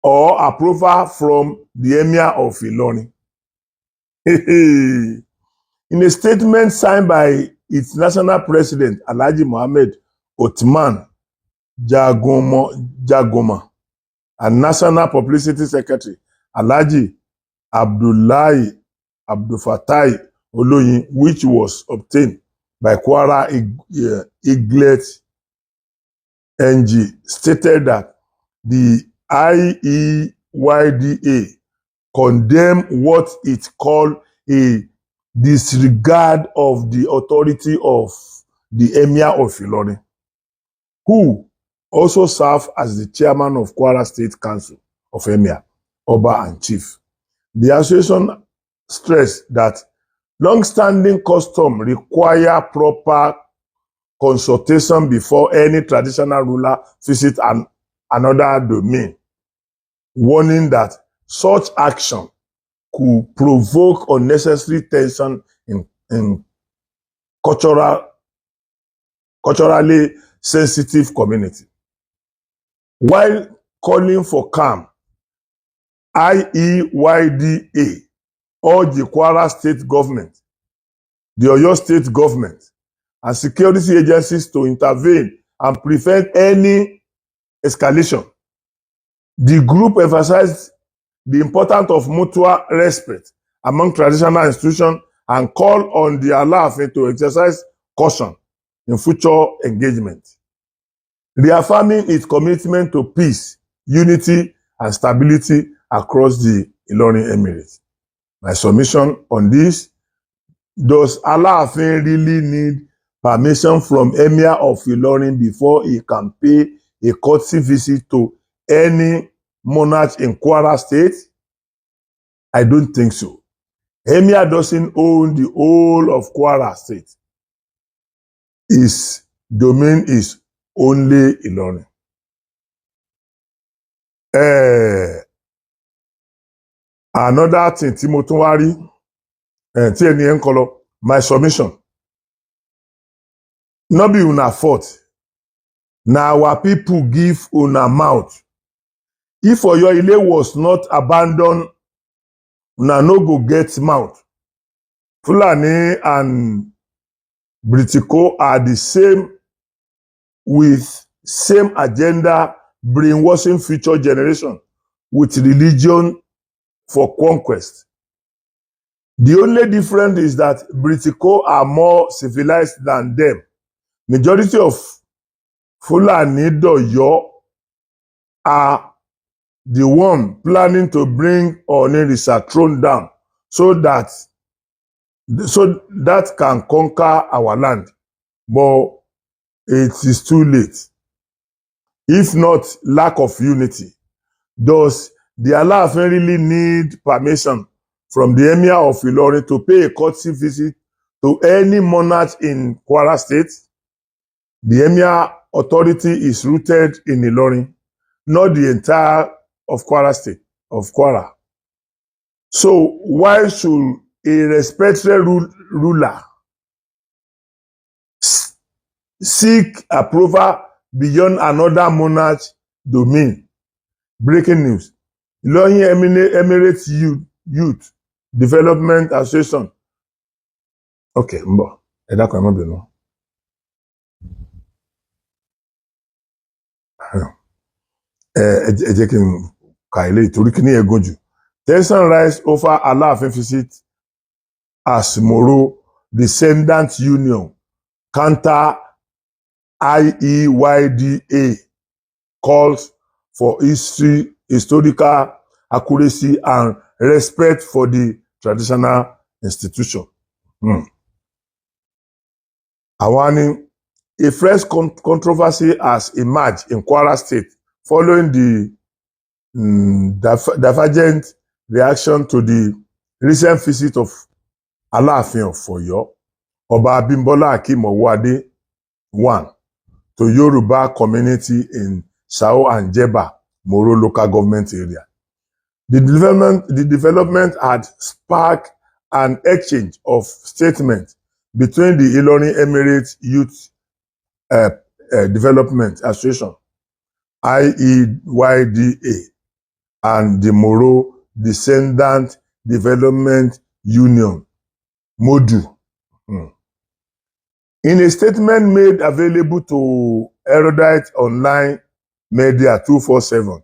or approval from the Emir of Ilorin. In a statement signed by its national president, Alhaji Mohammed Othman Jagoma, and National Publicity Secretary, Alhaji Abdullahi Abdulfatai Oloyin, which was obtained by Kwara Eaglet NG, stated that the IEYDA condemned what it called a disregard of the authority of the Emir of Ilorin, who also served as the chairman of Kwara State Council of Emir, Oba and Chief. The association stressed that long-standing custom require proper consultation before any traditional ruler visit another domain, warning that such action could provoke unnecessary tension in culturally sensitive community. While calling for calm, IEYDA urged the Kwara State Government, the Oyo State Government, and security agencies to intervene and prevent any escalation. The group emphasized the importance of mutual respect among traditional institutions and called on the Alaafin to exercise caution in future engagement, reaffirming its commitment to peace, unity, and stability across the Ilorin Emirate. My submission on this: does Alaafin really need permission from Emir of Ilorin before he can pay a courtesy visit to any monarch in Kwara State? I don't think so. Emir doesn't own the whole of Kwara State. His domain is only Ilorin. Another thing tí mo tún wá rí tí ẹni ẹ ń kọ lọ, my submission: no be una fault, na our people give una mouth. If Oyo Ile was not abandoned, una no go get mouth. Fulani and Britico are the same with same agenda, brainwashing future generation with religion for conquest. The only difference is that Britico are more civilized than them. Majority of Fulani Doyo are the one planning to bring Onirisa throne down so that can conquer our land. But it is too late. If not lack of unity, does the Alaafin really need permission from the Emir of Ilorin to pay a courtesy visit to any monarch in Kwara State? The Emir authority is rooted in Ilorin, not the entire of Kwara State, of Kwara. So why should a respected ruler seek approval beyond another monarch domain? Breaking news. Ilorin Emirates Youth Development Association. Okay, ń bọ̀. Ẹ dákun, ẹ má bínú. Ẹ jẹ́ kí n ka eléyìí torí kí ní ẹ gùn jù. Tension rise over Aláàfin visit as Moro Descendant Union counter IEYDA calls for history, historical accuracy and respect for the traditional institution. Àwọn ni a fresh controversy has emerged in Kwara State following the divergent reaction to the recent visit of Aláàfin of Ọ̀yọ́, Ọba Abímbọ́lá Akeem Ọwọ́adé one, to Yoruba community in Shao and Jeba, Moro local government area. The development had sparked an exchange of statements between the Ilorin Emirates Youth Development Association, IEYDA, and the Moro Descendant Development Union, MODU. In a statement made available to Erudite Online Media 247,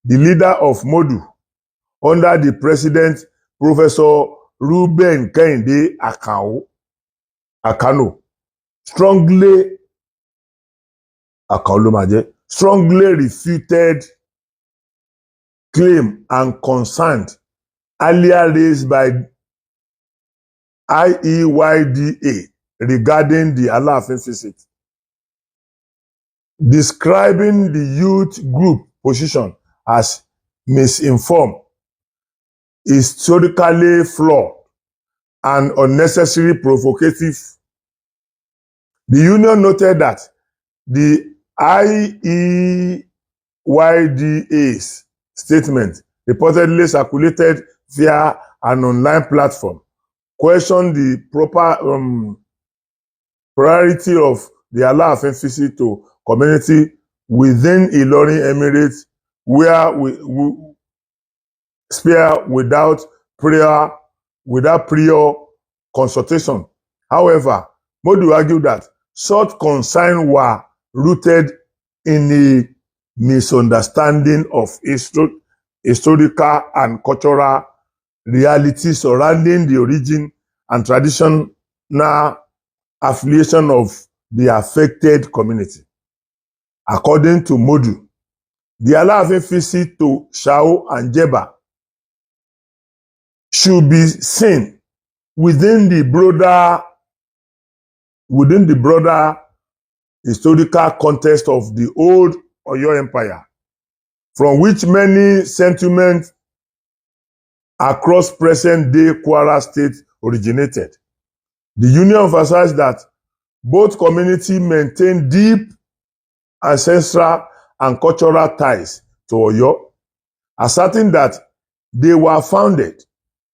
the leader of MODU, under the president, Professor Ruben Kehinde Akao, Akano, strongly Akao ló máa jẹ́, strongly refuted claim and concern earlier raised by IEYDA regarding the Alaafin visit, describing the youth group position as misinformed, historically flawed, and unnecessarily provocative. The union noted that the IEYDA's statement, reportedly circulated via an online platform, questioned the proper priority of the Alaafin visit to community within Ilorin Emirates where we spare without prior consultation. However, Modu argued that such concerns were rooted in a misunderstanding of historical and cultural realities surrounding the origin and traditional affiliation of the affected community. According to Modu, the Alaafin visit to Shao and Jeba should be seen within the broader historical context of the old Oyo Empire, from which many settlements across present-day Kwara State originated. The union emphasized that both communities maintain deep ancestral and cultural ties to Oyo, asserting that they were founded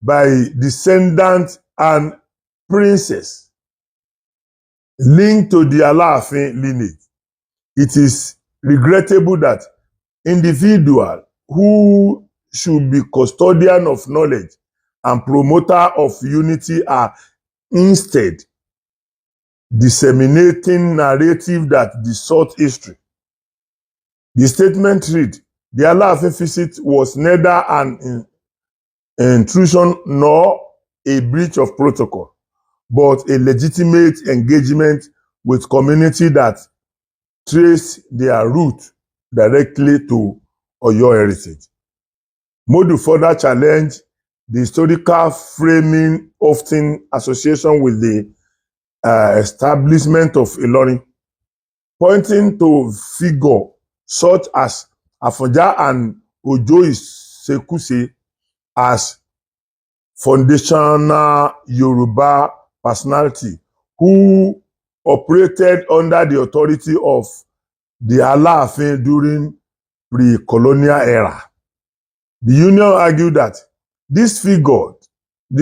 by descendants and princes linked to the Alaafin lineage. It is regrettable that individuals who should be custodian of knowledge and promoter of unity are instead Disseminating narrative that distort history. The statement read, "The Alaafin visit was neither an intrusion nor a breach of protocol, but a legitimate engagement with community that trace their root directly to Oyo heritage." Modu further challenged the historical framing often association with the establishment of Ilorin, pointing to figure such as Afonja and Ojo Isekuse as foundational Yoruba personality who operated under the authority of the Alaafin during pre-colonial era. The union argued that the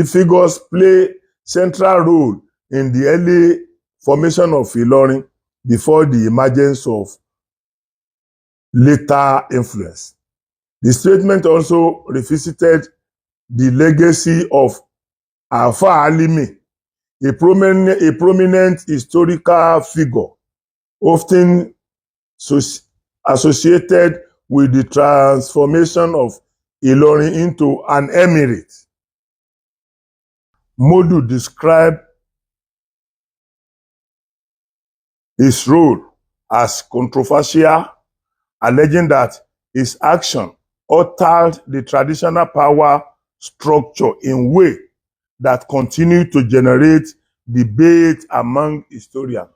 figures play central role in the early formation of Ilorin before the emergence of later influence. The statement also revisited the legacy of Alfa Alimi, a prominent historical figure often associated with the transformation of Ilorin into an emirate. Modu described his role as controversial, alleging that his action altered the traditional power structure in way that continue to generate debate among historians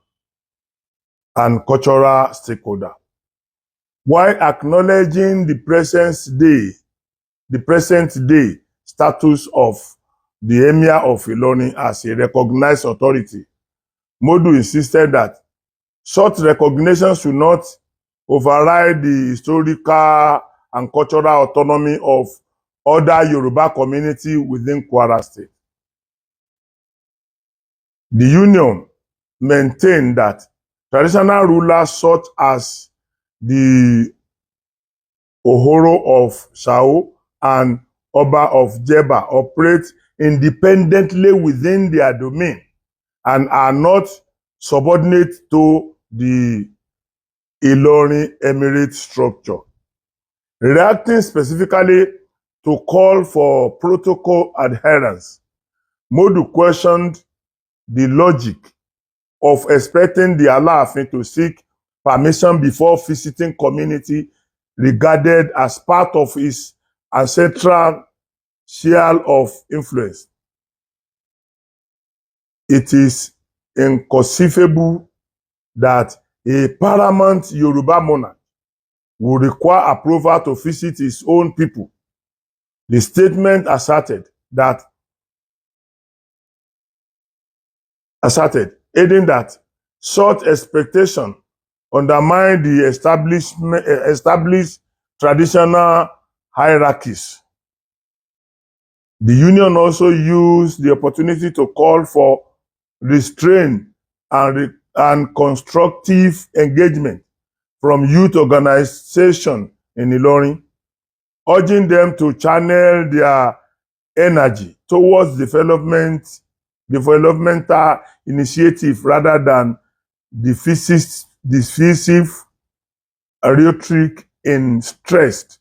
and cultural stakeholders. While acknowledging the present day status of the Emir of Ilorin as a recognized authority, Modu insisted that such recognition should not override the historical and cultural autonomy of other Yoruba community within Kwara State. The union maintained that traditional rulers such as the Ohoro of Shao and Oba of Jebba operate independently within their domain and are not subordinate to the Ilorin Emirate structure. Reacting specifically to call for protocol adherence, Modu questioned the logic of expecting the Alaafin to seek permission before visiting community regarded as part of his ancestral sphere of influence. It is inconceivable that a paramount Yoruba monarch would require approval to visit his own people. The statement asserted, adding that such expectation undermine the established traditional hierarchies. The union also used the opportunity to call for restraint and constructive engagement from youth organization in Ilorin, urging them to channel their energy towards developmental initiative rather than divisive rhetoric in stressed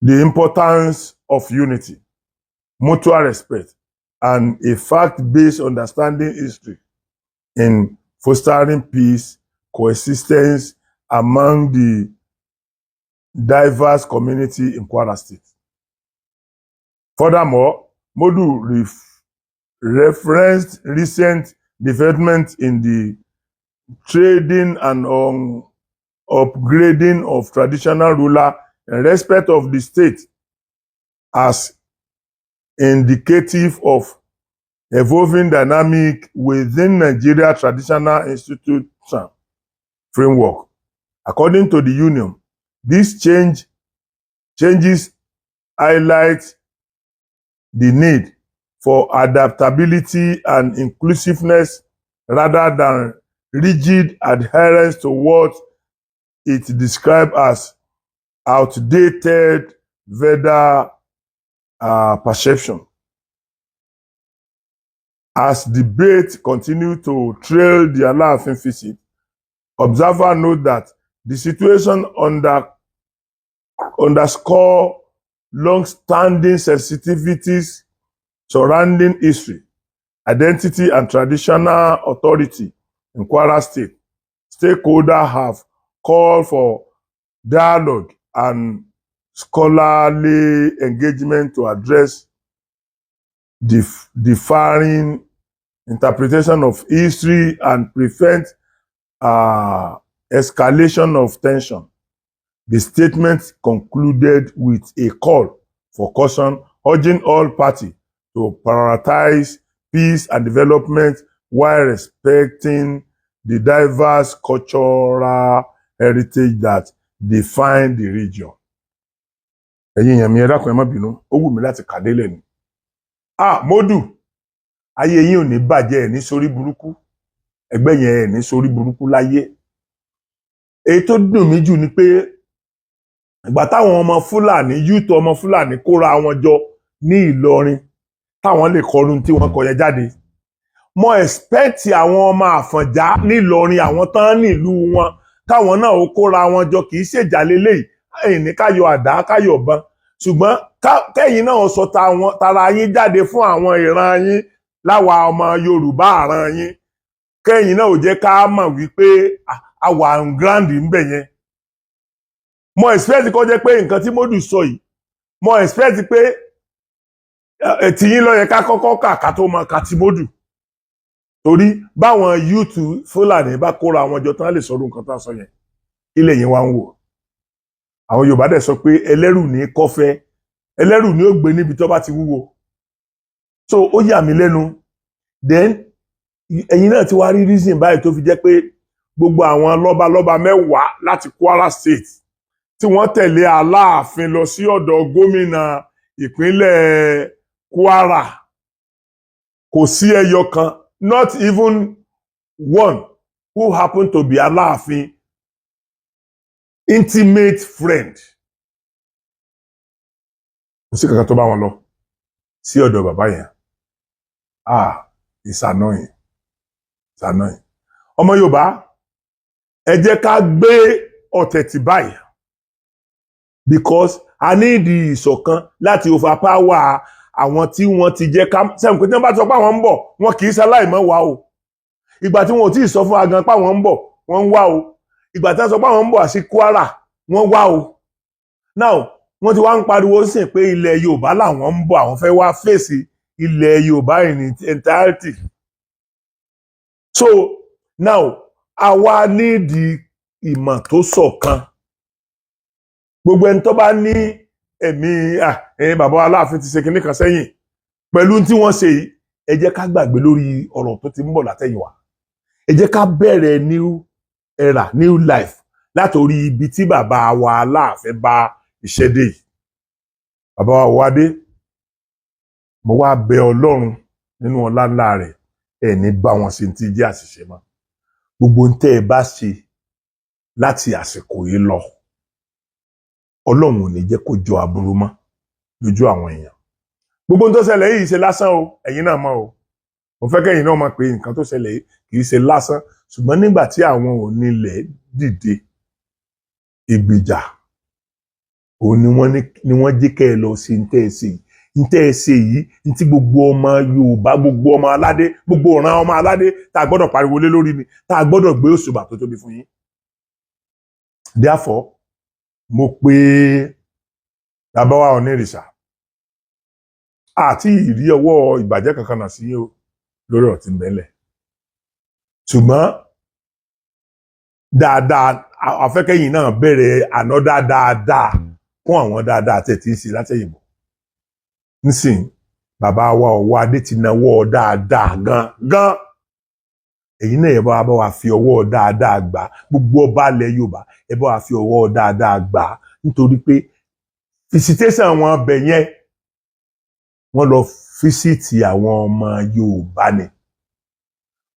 the importance of unity, mutual respect, and a fact-based understanding history in fostering peace, coexistence among the diverse community in Kwara State. Furthermore, Modu referenced recent development in the trading and on upgrading of traditional ruler in respect of the state as indicative of evolving dynamic within Nigeria traditional institution framework. According to the union, these changes highlight the need for adaptability and inclusiveness rather than rigid adherence to what it described as outdated Veda perception. As debate continue to trail the Alaafin visit, observer note that the situation underscore long-standing sensitivities surrounding history, identity, and traditional authority in Kwara State. Stakeholders have called for dialogue and scholarly engagement to address differing interpretation of history and prevent escalation of tension. The statement concluded with a call for caution, urging all parties to prioritize peace and development while respecting the diverse cultural heritage that define the region. Ẹ̀yin èèyàn mi, ẹ dákun, ẹ má bínú, ó wù mí láti kà délẹ̀ ni. Ah, Modu, ayé yín ò ní bàjẹ́, ẹ̀ ní sórí burúkú, ẹgbẹ́ yẹn, ẹ̀ ní sórí burúkú láyé. Èyí tó dùn mí jù ni pé ìgbà táwọn ọmọ Fúlàní, youth ọmọ Fúlàní, kóra wọn jọ ní Ìlọrin, táwọn lè kọrun tí wọ́n kọ yẹn jáde, mo expect àwọn ọmọ Àfọ̀njá nílọrin, àwọn tán nílùú wọn, káwọn náà ó kóra wọn jọ. Kì í ṣèjà lélẹ́yìí, ẹ̀yìn ní káyọ̀ àdá káyọ̀ bọn, ṣùgbọ́n kẹ́yìn náà sọ tara yín jáde fún àwọn ìran yín, láwa ọmọ Yorùbá àràn yín, kẹ́yìn náà ò jẹ́ ká mọ̀ wípé a wà on ground ńbẹ̀ yẹn. Mo expect kó jẹ́ pé nǹkan tí Modu sọ yìí, mo expect pé tìyín ló yẹ ká kọ́kọ́ kà ká tó mọ ká ti Modu, torí báwọn youth Fúlàní bá kóra àwọn jọ tán lè sọdún nǹkan tá a sọ yẹn, ilé yẹn wá ń wò. Àwọn Yorùbá dẹ̀ sọ pé ẹlẹ́rù ní kọ́fẹ́, ẹlẹ́rù ní ó gbé níbi tó bá ti wúwo. So ó yà mí lẹ́nu. Then ẹ̀yin náà ti wá rí reason báyìí tó fi jẹ́ pé gbogbo àwọn lọ́balọ́ba 10 láti Kwara State tí wọ́n tẹ̀lé Aláàfin lọ sí ọ̀dọ̀ gómìnà ìpínlẹ̀ Kwara, kò sí ẹyọ kan, not even one, who happen to be Aláàfin intimate friend. Kò sí kankan tó bá wọn lọ sí ọ̀dọ̀ bàbá yẹn. Ah, it's annoying, it's annoying. Ọmọ Yorùbá, ẹ jẹ́ ká gbé ọ̀tẹ̀ tì báyìí, because a ní ìdí ìṣọ̀kan láti overpower àwọn tí wọ́n ti jẹ́ ká sẹ́yìn pé tí wọ́n bá sọ pé àwọn ń bọ̀, wọn kì í ṣaláì mọ́ wa o. Ìgbà tí wọn ò tí ì sọ fún wa gan pé àwọn ń bọ̀, wọ́n ń wá o. Ìgbà tí wọ́n sọ pé àwọn ń bọ̀ àti Kwara, wọ́n wá o. Now wọ́n ti wá ń pariwo sìn pé ilẹ̀ Yorùbá làwọn ń bọ̀, àwọn fẹ́ wá fèsì ilẹ̀ Yorùbá in its entirety. So now àwa nídìí ìmọ̀ tó ṣọ̀kan. Gbogbo ẹni tó bá ní ẹ̀mí ẹ̀yin bàbá Aláàfin ti ṣe kinní kan sẹ́yìn pẹ̀lú tí wọ́n ṣe yìí, ẹ jẹ́ ká gbàgbé lórí ọ̀rọ̀ tó ti ń bọ̀ látẹ̀yìnwá. Ẹ jẹ́ ká bẹ̀rẹ̀ new era, new life, látòrí ibi tí bàbá wa Aláàfin bá iṣẹ́ dé yìí. Bàbá wa Wádé, mo wá bẹ Ọlọ́run nínú ọlá ńlá rẹ̀, ẹ̀ ní bá wọn ṣe ti jẹ́ àṣìṣe mọ́. Gbogbo ń tẹ́ ẹ bá ṣe láti àsìkò yìí lọ, Ọlọ́run ò ní jẹ́ kó jọ aburú mọ́ lójú àwọn èèyàn. Gbogbo ohun tó ṣẹlẹ̀ yìí ṣe lásán o, ẹ̀yin náà mọ̀ o. Mo fẹ́ kẹ́yìn náà mọ̀ pé nǹkan tó ṣẹlẹ̀ yìí kì í ṣe lásán. Ṣùgbọ́n nígbà tí àwọn onílẹ̀ dìde ìgbìjà, òun ni wọ́n ní ni wọ́n jẹ́ kẹ́ ẹ lọ sí ní tẹ́ ẹ ṣe yìí, ní tẹ́ ẹ ṣe yìí, ní tí gbogbo ọmọ Yorùbá, gbogbo ọmọ aládé, gbogbo ọ̀ràn ọmọ aládé tá a gbọ́dọ̀ pariwo lé lórí ni, tá a gbọ́dọ̀ gbé òṣùbà tó tóbi fún yín. Therefore, mo pe bàbá wa Onírìṣà, àti ìrí ọwọ́ ìbàjẹ́ kankan náà sí yín o lórí ọ̀rọ̀ tí ń bẹ́lẹ̀, ṣùgbọ́n dáadáa afẹ́kẹ́yìn náà bẹ̀rẹ̀ ànọ́dá dáadáa kún àwọn dáadáa tẹ̀ tí ń ṣe látẹ̀yìnbọ̀. Nísìn, bàbá wa ọwọ́ adé ti nawọ́ dáadáa gan gan. Èyí náà, ẹ bá wa fi ọwọ́ dáadáa gbà. Gbogbo ọba ilẹ̀ Yorùbá, ẹ bá wa fi ọwọ́ dáadáa gbà, nítorí pé visitation wọn bẹ̀ yẹn, wọ́n lọ visit àwọn ọmọ Yorùbá ni,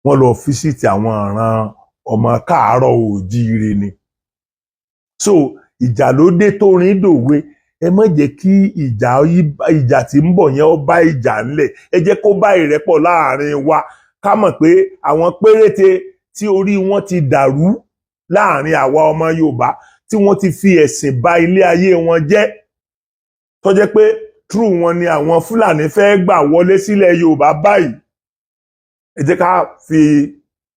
wọ́n lọ visit àwọn ọ̀ràn ọmọ káàárọ̀ oòjíire ni. So ìjà ló dé tó rin dòwe. Ẹ má jẹ́ kí ìjà ìjà tí ń bọ̀ yẹn ó bá ìjà ńlẹ̀. Ẹ jẹ́ kó bá ìrẹ́pọ̀ láàrin wa, ká mọ̀ pé àwọn péréte tí orí wọn ti dàrú láàrin àwa ọmọ Yorùbá, tí wọ́n ti fi ẹ̀sìn ba ilé ayé wọn jẹ́, tó jẹ́ pé through wọn ni àwọn Fúlàní fẹ́ gbà wọlé sílẹ̀ Yorùbá báyìí, ẹ jẹ́ ká fi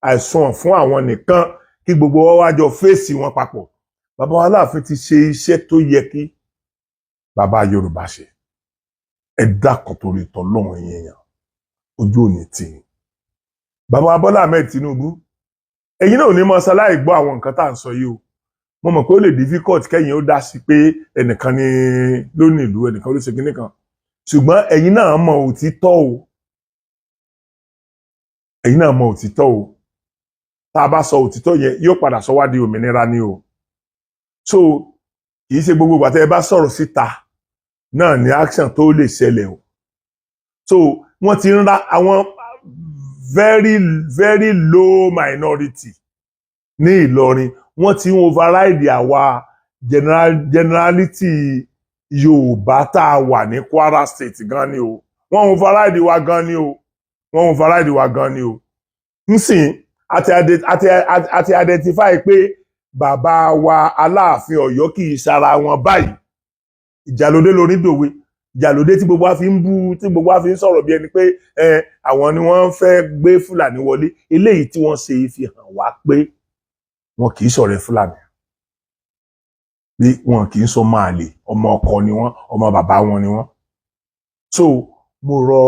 àìsàn fún àwọn nìkan, kí gbogbo wa wá jọ fèsì wọn papọ̀. Bàbá wa Aláàfin ti ṣe iṣẹ́ tó yẹ kí bàbá Yorùbá ṣe. Ẹ dákun, torí tọlọ́run, èèyàn, ojú òní tì í. Bàbá wa Bọ́lá Ahmed Tinubu, ẹ̀yin náà ò ní mọ ṣaláì gbọ́ àwọn nǹkan tá à ń sọ yìí o. Mo mọ̀ pé ó lè difficult kẹ́yìn ó dá sí pé ẹnìkan ní ló ní ìlú, ẹnìkan ló ṣe kinní kan, ṣùgbọ́n ẹ̀yin náà mọ òtítọ́ o. Ẹ̀yin náà mọ òtítọ́ o. Tá a bá sọ òtítọ́ yẹn, yóò padà sọ wá di òmìnira ni o. So kì í ṣe gbogbo ìgbà tẹ́ ẹ bá sọ̀rọ̀ síta náà ní action tó lè ṣẹlẹ̀ o. So wọ́n ti ń ra àwọn very very low minority ní Ìlọrin, wọ́n ti ń override àwa generality Yorùbá tá a wà ní Kwara State gan ni o. Wọ́n override wa gan ni o. Wọ́n override wa gan ni o. Nsìn àti identify pé bàbá wa Aláàfin Ọ̀yọ́ kì í ṣara wọn báyìí. Ìjàlódé lórí dòwe, ìjàlódé tí gbogbo wa fi ń bú, tí gbogbo wa fi ń sọ̀rọ̀ bí ẹni pé ẹ àwọn ni wọ́n fẹ́ gbé Fúlàní wọlé. Eléyìí tí wọ́n ṣe fi hàn wá pé wọn kì í ṣọ̀rẹ́ Fúlàní, bí wọn kì í sọ máa lè ọmọ ọkọ ni wọ́n, ọmọ bàbá wọn ni wọ́n. So mo rọ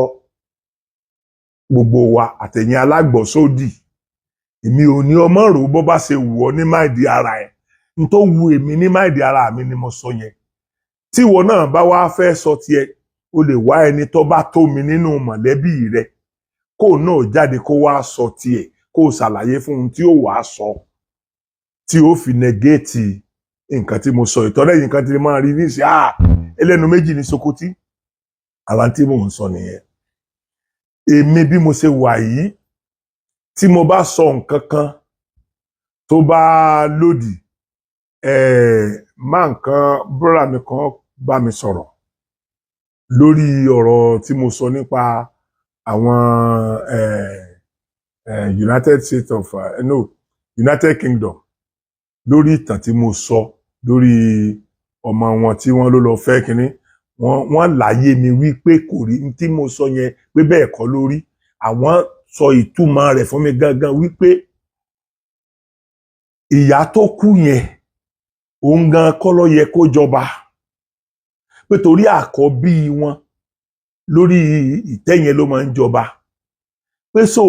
gbogbo wa, àtẹ̀yìn alágbọ̀sódì, èmi ò ní ọmọ rò bó bá ṣe wù ọ́ ní mind ara ẹ̀. N tó wu èmi ní mind ara mi ni mo sọ yẹn. Tí ìwọ náà bá wá fẹ́ sọ tiẹ̀, o lè wá ẹni tó bá tó mi nínú mọ̀lẹ́bí rẹ, kó náà jáde kó wá sọ tiẹ̀, kó ṣàlàyé fún un tí ó wàá sọ tí ó fi negate nǹkan tí mo sọ. Ìtọ́lẹ̀ yìí, nǹkan tí mo máa rí ní ìsìn, ẹlẹ́nu méjì ní Sokoti. Ara tí mò ń sọ nìyẹn. Èmi bí mo ṣe wà yìí, tí mo bá sọ nǹkan kan tó bá lòdì, má nǹkan brother mi kan bá mi sọ̀rọ̀ lórí ọ̀rọ̀ tí mo sọ nípa àwọn United States of no, United Kingdom, lórí ìtàn tí mo sọ lórí ọmọ wọn tí wọ́n ló lọ fẹ́ kínní. Wọ́n láyé mi wípé kò rí tí mo sọ yẹn, pé bẹ́ẹ̀ kọ́ lórí. Àwọn sọ ìtumọ̀ rẹ̀ fún mi gangan wípé ìyá tó kú yẹn, òun gan kọ́ ló yẹ kó jọba, pé torí àkọ́bí wọn lórí ìtẹ́ yẹn ló máa ń jọba, pé so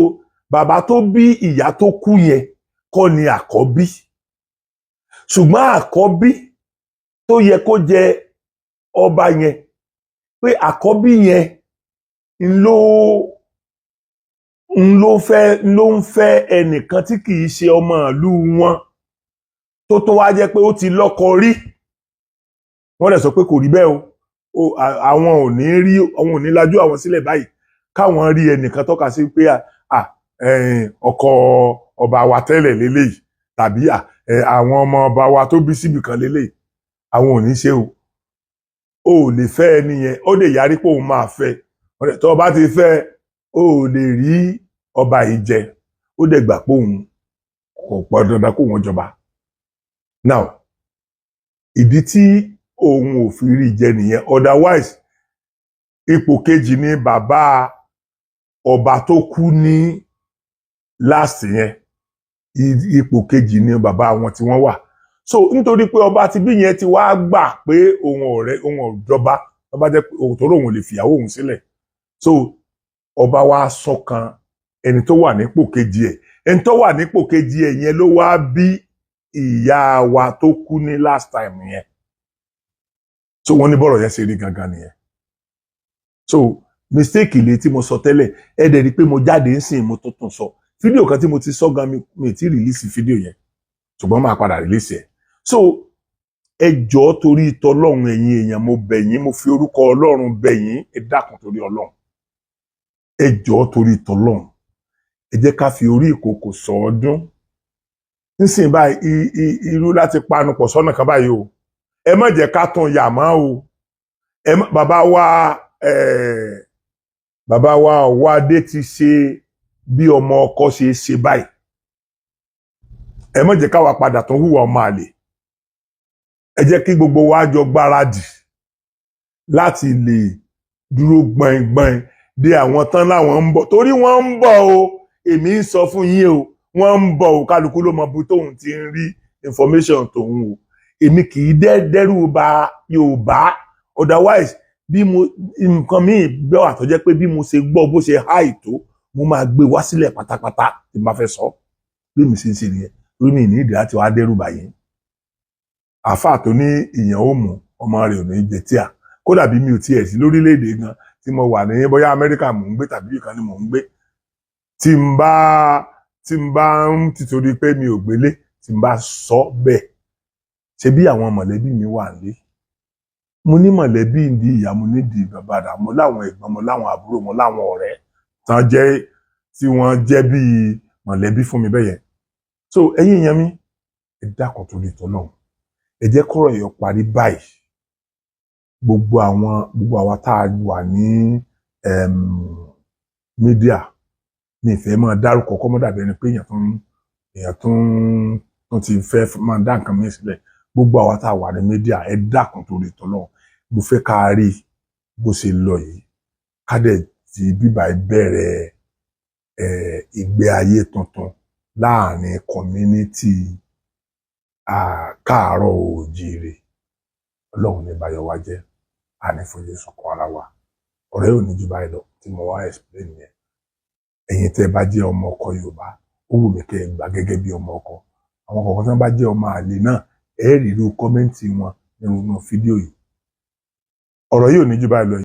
bàbá tó bí ìyá tó kú yẹn kọ́ ni àkọ́bí, ṣùgbọ́n àkọ́bí tó yẹ kó jẹ ọba yẹn, pé àkọ́bí yẹn ń ló ń fẹ́ ẹnìkan tí kì í ṣe ọmọ ìlú wọn, tó tún wá jẹ́ pé ó ti lọ́kọ rí. Wọ́n dẹ̀ sọ pé kò rí bẹ́ẹ̀ o. Àwọn ò ní rí, àwọn ò ní lajú àwọn sílẹ̀ báyìí káwọn rí ẹnìkan tọ́ka sí pé ọkọ ọba wa tẹ́lẹ̀ lélẹ́yìí, tàbí àwọn ọmọ ọba wa tó bí síbì kan lélẹ́yìí. Àwọn ò ní ṣe o. Ò lè fẹ́ ẹni yẹn, ó lè yarí pé òun máa fẹ́. Tó o bá ti fẹ́, o ò lè rí ọba yìí jẹ. Ó dẹ̀ gbà pé òun kò pọn dandan kó wọn jọba. Now, ìdí tí òun ò fi rí jẹ nìyẹn. Otherwise, ipò kejì ni bàbá ọba tó kú ní last yẹn, ipò kejì ni bàbá wọn tí wọ́n wà. So nítorí pé ọba ti bí yẹn ti wá gbà pé òun ọ̀rẹ́ òun ọ̀jọba, ọba jẹ́ pé òun tó lóun ò lè fìyàwó òun sílẹ̀, so ọba wa sọ̀kan ẹni tó wà nípò kejì ẹ̀. Ẹni tó wà nípò kejì ẹ̀ yẹn ló wá bí ìyá wa tó kú ní last time yẹn. So wọ́n ní bọ́rọ̀ yẹn ṣe rí gangan nìyẹn. So mistake lè tí mo sọ tẹ́lẹ̀, ẹ dẹ̀ rí i pé mo jáde ń sìn, mo tuntun sọ fídíò kan tí mo ti sọ gan. Mi ti release fídíò yẹn, ṣùgbọ́n máa padà release ẹ̀. So ẹ jọ̀ọ́, torí tọlọ́run, ẹ̀yin èèyàn, mo bẹ̀ yín, mo fi orúkọ Ọlọ́run bẹ̀ yín, ẹ dákun, torí Ọlọ́run, ẹ jọ̀ọ́, torí tọlọ́run, ẹ jẹ́ ká fi orí ìkòkò sọ ọdún nísìnyí báyìí. Irú láti panupọ̀ sọ́nà kan báyìí o. Ẹ má jẹ́ ká tún yà mọ́ o. Ẹ bàbá wa, bàbá wa Ọwọ́adé ti ṣe bí ọmọ ọkọ ṣe ṣe báyìí. Ẹ má jẹ́ káwa padà tó hùwà ọmọ àlè. Ẹ jẹ́ kí gbogbo wa jọ gbáradì láti lè dúró gbọ̀ngbọ̀n de àwọn tán láwọn ń bọ̀, torí wọ́n ń bọ̀ o. Èmi ń sọ fún yín o, wọ́n ń bọ̀ o. Kálukú ló mọ bí tóun ti ń rí information tòun o. Èmi kì í dẹ́rù bà Yorùbá. Otherwise, bí mo nǹkan míì bẹ́ẹ̀ wà tó jẹ́ pé bí mo ṣe gbọ́, bó ṣe háì tó, mo máa gbé wá sílẹ̀ pátápátá tí n bá fẹ́ sọ. Bí mi ṣe ń ṣe nìyẹn, torí mi ní ìdí láti wá dẹ́rù bà yín. Àáfàá tó ní ìyàn ó mú ọmọ rẹ̀ ò ní jẹ tíà. Kódà bí mi ò tiẹ̀ sí lórílẹ̀‐èdè gan, tí mo wà ní bóyá Amẹ́ríkà mò ń gbé tàbí ìkan ni mò ń gbé, tí n bá ń tìtorí pé mi ò gbélé, tí n bá sọ bẹ́ẹ̀, ṣe bí àwọn mọ̀lẹ́bí mi wà nílé. Mo ní mọ̀lẹ́bí ìdí ìyá, mo ní ìdí bàbá rà, mo láwọn ẹ̀gbọ́n, mo láwọn àbúrò, mo láwọn ọ̀rẹ́ tán jẹ́ tí wọ́n jẹ́ bíi mọ̀lẹ́bí fún mi bẹ́yẹn. So ẹ̀yin èèyàn mi, ẹ dákun torí tọ́lọ́run, ẹ jẹ́ kọ́rọ̀ yìí ó parí báyìí. Gbogbo àwa tá a wà ní media, mi ì fẹ́ máa dárúkọ kọ́ mọ́ dàbí ẹni pé èèyàn tó ti fẹ́ máa dá nǹkan mi sílẹ̀. Gbogbo àwa tá a wà ní media, ẹ dákun torí tọ́lọ́run, mo fẹ́ ká rí bó ṣe lọ yìí, ká dẹ̀ ti bíbá bẹ̀rẹ̀ ìgbé ayé tuntun láàrin community káàárọ̀ oòjíire. Ọlọ́run ní báyọ̀ wá jẹ́ àní fojú sunkún ara wa. Ọ̀rẹ́ ò ní jù báyìí lọ tí mo wá explain yẹn. Ẹ̀yin tẹ́ ẹ bá jẹ́ ọmọ ọkọ Yorùbá, ó wù mí kẹ́ ẹ gbà gẹ́gẹ́ bí ọmọ ọkọ. Àwọn kọ̀ọ̀kan tí wọ́n bá jẹ́ ọmọ àlè náà, ẹ rí irú comment wọn nínú fídíò yìí. Ọ̀rọ̀ yìí ò ní jù báyìí lọ.